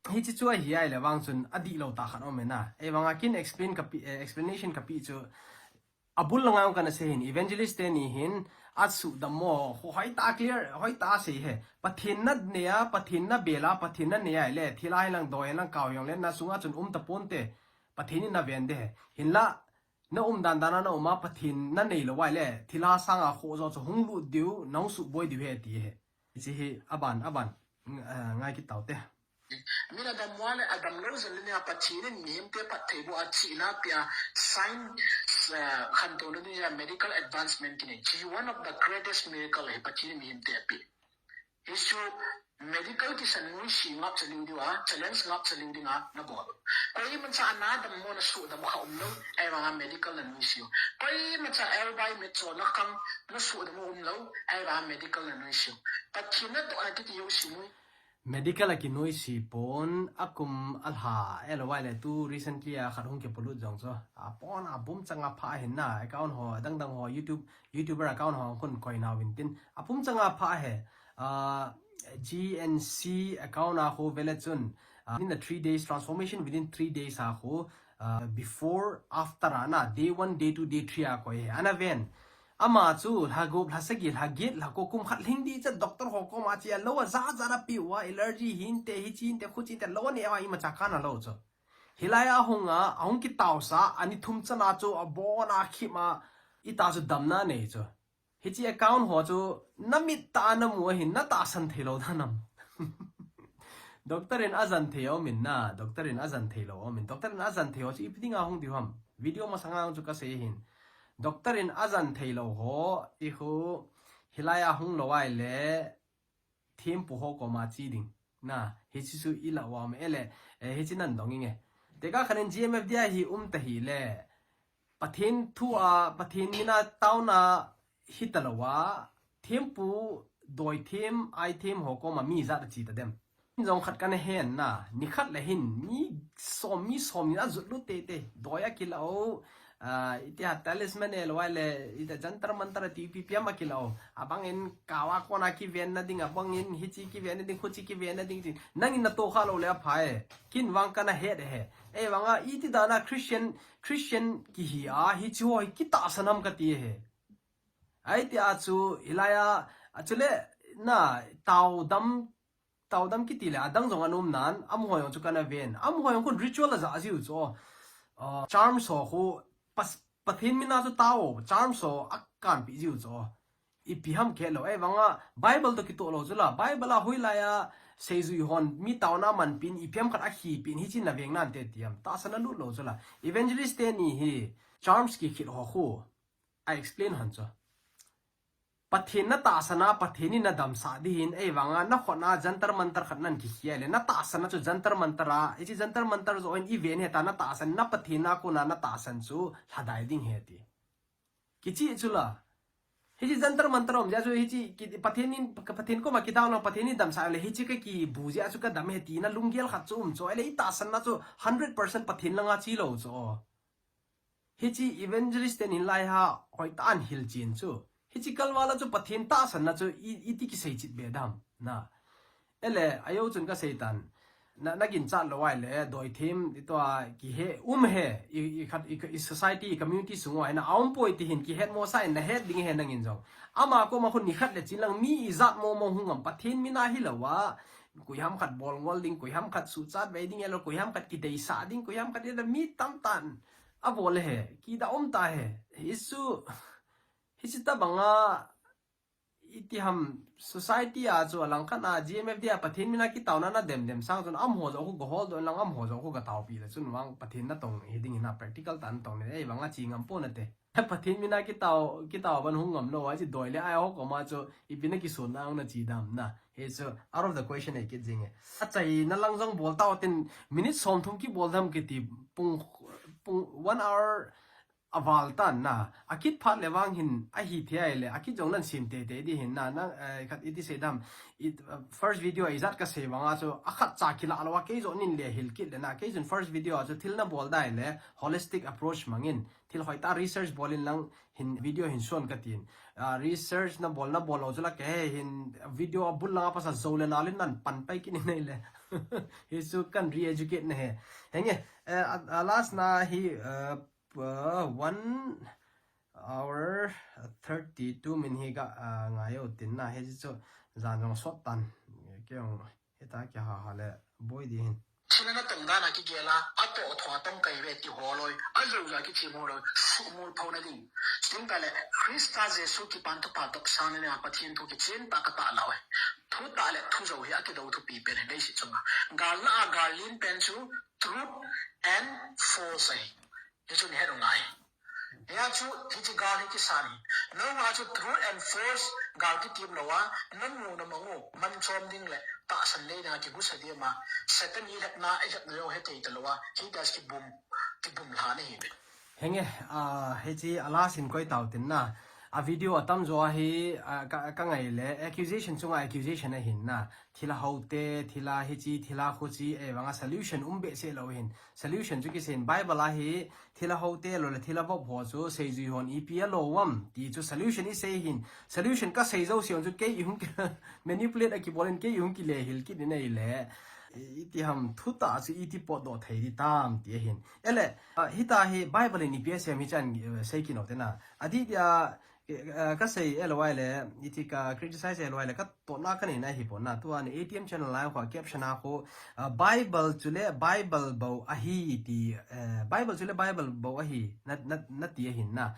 Hiche chu ahi ahile vang chun adihlou tah khat aume na. Ahivanga ken explain kape, eh, explanation kape chu abul langa kana sei hin, evangelist teni hin asudammo ho hoitah clear, hoitah asei e. Pathen nanei a, Pathen nabel a, Pathen nanei ahile, thilha hilang, doi hilang, kau hilang le nasunga chun um taponte. Pathen in naven de e. Hinla, na um dandan a na um a, Pathen nanei lou ahile, thilha sanga khoh jo chu hung lut diu, nahung suboi diu ahi ti e. Hiche hi aban, aban, eh, ngai kit taute. Min adammo le adamlou jong le nia, Pathen in mihemte phatthei boh a chihna apeh a, science, eh, khantouna dinga medical advancement kinei. Hiche one of the greatest miracle ahi, Pathen in mihemte apeh. Hichu medical kisan nuisi ngapcha lou diu a, challenge ngapcha lou dinga nabol. Koimacha nadammo nasudam kha umlou, ahivanga medical nanuisi u. Koimacha elbai mitcho nakhang nasudam umlou, ahivanga medical nanuisi u. Pathen natoh a kiti jouse nui. Medical a kinuisi pon, akum alha, ahilou ahile tu recently a khat hung kipolut jong chu. Apon abum changa pha ahin na, account ho, adang dang ho, YouTube, YouTuber account ho, khun koi nauvin tin. Apum changa pha ahi, ah, G N C account a khu vele chun, ah, in the three days, transformation within three days a khu, ah, before, after a na, day one, day two, day three a koi ahi. Ana ven. Ama chu lha gup, lha sagi, lha get, lha ko, kum khat lhing ding chu doctor ho koma che a, lou ajat jat apeh uva, allergy hinte, hiche hinte, khuche hinte, lou anei uva, imacha kana lou chu. Hilai a hung a, ahung kitaosa, ani thum chana chu abon a khim a, ita chu damna nei chu. Hiche account ho chu namit tah a namu ahin, natahsan theilou dan ham. Doctor in ajan thei aumin na, doctor in ajan theilou aumin. Doctor in ajan thei ho chu ipi dinga hung diu ham. Video masanga chu kasei ahin. Doctor in ajan theilou ho, i khu, hilai a hung lou ahile, thempu ho koma che ding. Na, hiche chu ilah uva um e le, eh, hiche nan dong inge. Tekah khat in G M F D I hi um tahile, Pathen thu a, Pathen mina taona hita lou a, thempu, doi them, ai them ho koma mi ijat ache ta dem. Jong khat kana hen na, nikhat le hin, mi som, mi som ni ajot lut teitei, doi akilah u, ah, iti a talisman ahilou ahile, iti a jantar mantar ati ipi ipi ham akilah u. Abang in kau a kona kivenna ding, abang in hiche kivenna ding, khuche kivenna ding, ti. Nangin natoh kha lou le apha e. Ken vang kana het e. Ahivanga iti dan a Christian, Christian kihi a, hiche ho hi kitahsan ham kati e. Ahi ti a chu, hilai a, a chule, na, taodam, taodam kiti le, adang jong ana um nan, amaho jong chu kana ven. Amaho jong khun ritual aja jiu chu. Ah, charms ho khu, pas, Pathen mina chu tao, charms ho akanpi jiu chu. Ipi ham kihe lou, ahivanga, Bible toh kitoh lou chu la, Bible a hoilai a, seijui hon, mi taona manpin, ipi ham khat akhipin, hiche na veng nante ti ham, tahsan alut lou chu la. Evangelist teni hi, charms kikhit ho khu, a explain hon chu. Pathen natahsan a, Pathen in nadamsah ding hin, ahivanga nakhut a jantar mantar khat nan kikhia le, natahsan a chu jantar mantar a, hiche jantar mantar joh in iven hita natahsan, na Pathen a kona natahsan chu lhadai ding ahi ti. Kiche chu la. Hiche jantar mantar um jeh chu hiche ki, Pathen in, Pathen koma kidou lang, Pathen in damsah le, hiche kakibu jeh chu kadam ahi tina lunggel khat chu um chu, ahile itahsan na chu hundred percent Pathen langa che lou chu. Hiche evangelist ten in lai a hoitah in hilchen chu. Hiche kalval a chu Pathen tahsan na chu i, iti kisei chet be dam. Na. Ele, ajou chun kasei tan. Na, naginchat lou ahile, doi them, tua kihe, um e, i, i khat, i, i society, i community sung uva, na aum poi ti hin, kihet mo sa in, nahet ding ahi nangin jong. Ama koma khun nikhat le chin lang mi ijat mo mo hung am, Pathen mina hilou a, koiham khat bol ngol ding, koiham khat suhchat vei ding, ahilou, koiham khat kideisah ding, koiham khat ila mi tamtah in abol e, kida um ta e, hichu, hichu tabang a, iti ham society a chu alangkhat a G M F D a Pathen mina kitaona na dem dem sang chun amaho jong khu ga holdoh in lang amaho jong khu ga taopi le chun vang Pathen natong hi ding hina practical tah natong le ei vang a chi ngam pon nate. Pathen mina kitao, kitao ban hung ngam lou a chi doi le ai ho koma chu ipi na kisun na na chi dam na. He chu out of the question ei kit jing e. Achaina lang jong bol tao tin minute som thum kibol dam kiti pung, pung one hour aval tan na. Akit phat le vang hin ahi thei le akit jong nan sim tete di hin na. Na, eh, khat iti sei dam. It, uh, first video a ijat ka sei vang a chu akhat cha kila lou a kei jong nin le hil kit le na. Kei jong first video a chu thil na bol dai le holistic approach mangin. Thil hoitah research bol in lang hin video hin suan ka tin. Ah, research na bol na bol lou chu la ke hin video a bul lang a pasa zo le na lin nan pan pai kini nei le. Hi chu kan re-educate na he. Henge, eh, a, a last na hi, eh, p-, one hour thirty-two min hi ka, ah, ngai u tin na he chu jan jong sot tan. Ke ong Hita kiha ha le boi di hin. Thil natong dan a kigel a, atoh thua tong kai ve ti ho loi, ajou ja kichim ho loi, sumul pho na ding. Sum ka le, Krista Jesu kipan thupha toh sang le a Pathen thu kichen ta ka ta lau e. Thu ta le thu jou hi akido thupi pen hi dei si chunga. Gal na a gal lin pen chu truth and false ahi. Hi chu ni he ngai. Hia chu, hichi gal hi kisan hi. Nangma chu true and false gal kitim lou a, namu namang u, man chom ding le, tahsan nei ding a kigusa dia ma, Satan hi hetna, i hetna lou hetei ta lou a, hi das kibum, kibum lha na hi ve. Henge, ah, hichi a last in koi tau tin na. A video atam jo a hi, ah, ka, ka ngai le, accusation chunga accusation ahin na. Thila hote, thila hichi, thila khuchi, e vanga solution um behseh lou hin. Solution chu kisein Bible a hi, thila hote lou le thila vop ho chu seijui hon ipi a lou am ti chu solution i sei hin. Solution ka sei jou si hon chu kei i hung ki manipulate a kibol in kei i hung kile hil kit ni nei le. I, iti ham thu ta chu iti potdoh thei di tam ti ahin. Ele, ah, hita hi Bible in ipi a sem hi chan, eh, sei kino te na. Adi dia, eh, ka sei L Y le, iti ka criticize L Y le, ka tona ka nei na hi pon na. Tua ni A T M channel lai kho caption a kho, ah, Bible chu le Bible bou ahi ti, eh, Bible chu le Bible bou ahi, na, na, na ti ahin na.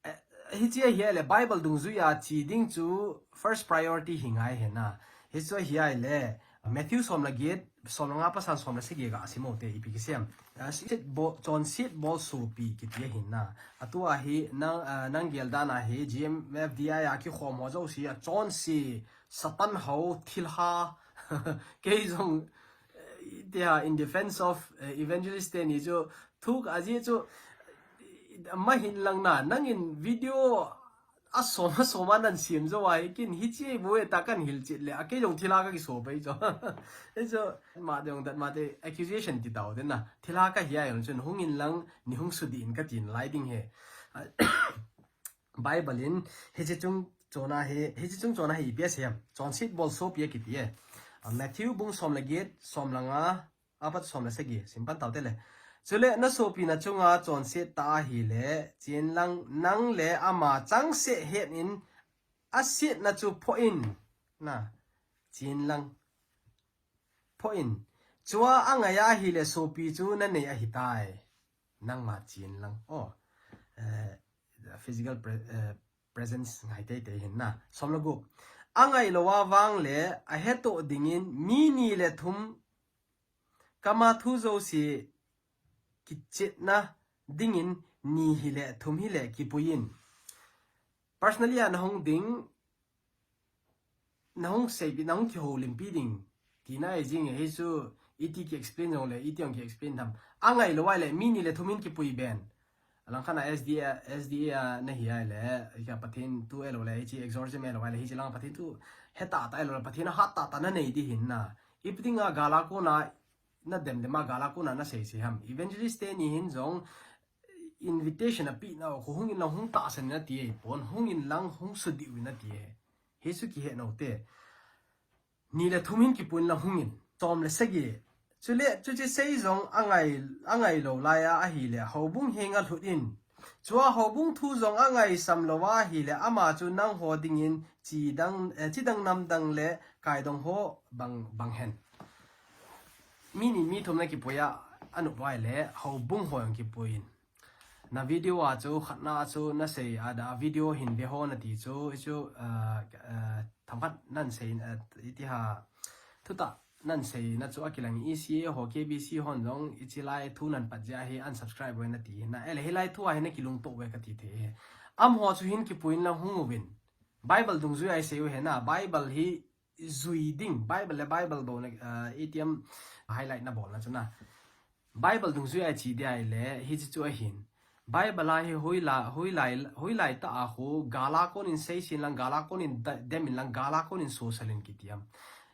Eh, hichi ahi le Bible dungjui a chi ding chu first priority hi ngai he na. Hichu ahi le Matthew som le get, som le nga pasan som le sagi ga sim u te ipi kisem. Ah, sit bo, chonset bol sopi kiti ahin na. Atua hi nang, ah, nang gel dan a hi G M F D I a kikhom ho jouse a chonse Satan ho thilha. Kei jong, eh, tia in defense of, eh, evangelist te ni chu thuk a ji chu, eh, ma hin lang na, nangin video a som a som a nan siam jo a hi kin hichi bu e ta kan hil chit le, a kei jong thilha ka kiso pai jo. E jo, ma dong dat ma te accusation ti tau den na. Thilha ka hi a jong chun hung in lang ni hung sudi in ka tin lai ding he. Bible in hichi chung chona hi, hichi chung chona hi ipi a sem. Chonset bol sopi a kiti e. A Matthew bung som le get, som le nga, apat som le sagi, sim pan tau te le. Chule na sopi na chunga chonset ta ahi le, chin lang nang le ama chang se het in a sit na chu pho in. Na, chin lang. Pho in. Chua a ngai ahi le sopi chu na nei ahi tai. Nangma chin lang. Oh. Eh, physical pre-, eh, presence ngai tei tei hin na. Som le gup. A ngai lou a vang le, a he to ding in, mi ni le thum kama thu jouse kichetna ding in ni hi le thum hi le kipui in. Personally a na hung ding, na hung sei pi, na hung kihoulimpi ding. Ti na e jing e, hi chu iti ki explain jong le, iti ong ki explain tham. A ngai lou a le, mi ni le thum in kipui ben. Alang khan a S D A, S D A a na hi a le, ka Pathen thu e lou le, hichi exorcism e lou a le, hichi lang Pathen thu he ta ta e lou le, Pathen a hat ta ta na nei di hin na. Ipi ding a gal a kona, na dem dem a gal a kona na sei sei ham. Evangelist te ni hin jong invitation a pi na, khu hung in lang hung tahsan na ti e, pon hung in lang hung sudi u na ti e. Hi chu kihe no te. Ni le thum hin kipui in lang hung in. Som le sagi. Chule, chuche sei jong a ngai, a ngai lou lai a ahi le, houbung henga lhut in. Chua houbung thu jong a ngaisam lou a ahi le, ama chu nang ho ding in chi dang, eh, chi dang nam dang le kai dong ho bang, bang hen. Mi ni mi thum na kipui a, a nup vai le, houbung ho jong kipui in. Na video a chu khatna chu nasei a da video hin ve ho nati chu, chu, uh, uh, themkhat nan sei, uh, iti ha, thutah nan seina chu akilang, E C A ho, K B C hon jong hiche lai thu nan pat jeh a hi unsubscribe uve nati. Na, ahile hilai thu a hi nakilungto uve kati thei. Amaho chu hin kipuiyin lang hung uvin. Bible dungjui a isei u ahi na, Bible hi jui ding, Bible le Bible bou na, uh, itiham highlight nabolna chu na. Bible dungjui a iche dia ahile, hiche chu ahin. Bible a hi hoilai, hoilai, hoilai tah a khu, gal a konin seisin lang, gal a konin da-, demin lang, gal a konin sosal in kiti am.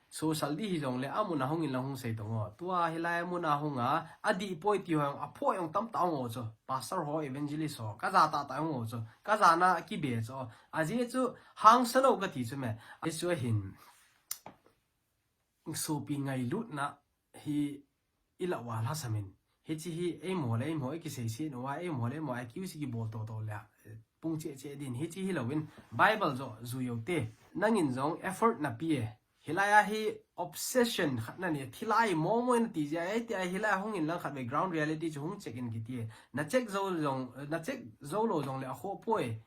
Sosal di hijongle, amun a hungin lang hung sei tong o. Tua hilai mun a hung a, adih poi ti ho jong, aphoh jong tamtah hung o chu. Pastor ho, evangelist ho, kaja tahtah hung o chu. Kajana kibe chu. Ajeh chu, hangsan lou kati chu me. Ajeh chu ahin. Sopi ngailutna hi ilah uva lhasam in. Hiche hi eimo le eimo ikiseiset uva, eimo le eimo accuse kibol toto le, eh, pung cheh cheh din. Hiche hilouvin Bible joh jui u hite. Nangin jong effort napeh e. Hilai a hi obsession khat nanei, thilha momo in nati jeh a, hitia hilai a hungin lang khatvei ground reality chu hung check in kiti e. Na check jou jong, na check jou lou jongle akhoh poi.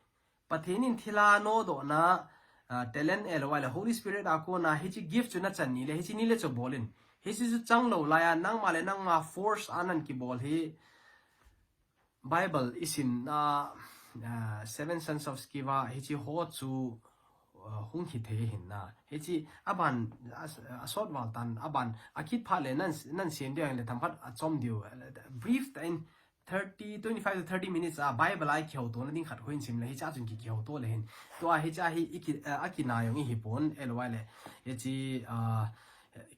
Pathen in thilha nodohna, ah, talent ahilou le Holy Spirit a kona hiche gift chu nachan nile, hiche nile chu bol in. Hiche chu chang lou lai a, nangma le nangma force a nan kibol hi Bible isimna, ah, Seven Sons of Sceva, hiche ho chu, ah, hung hithei ahin na. Hiche aban, a, asot val tan, aban, akit phat le nan, nan sem diu le themkhat achom diu, brief tah in, thirty, twenty-five to thirty minutes a Bible a ikihouto na ding khat hung sim le, hiche a chun ki, kihouto le hin. Tua hiche a hi iki, eh, akina jong ihi pon, ahilou le. Hiche, ah,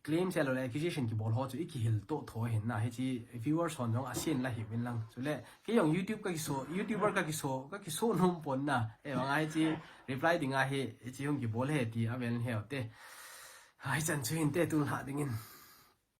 claims ahilou le accusation kibol ho chu ikihil to tho hin na, hiche viewers hon jong asen la hiuvin lang. Chule, kei jong YouTube kakiso, YouTuber kakiso, kakiso nom pon na. Ahivang a hiche reply ding a hi, hiche hung kibol e ti avel in he u hite. Hichan chu hinte tun lha dingin.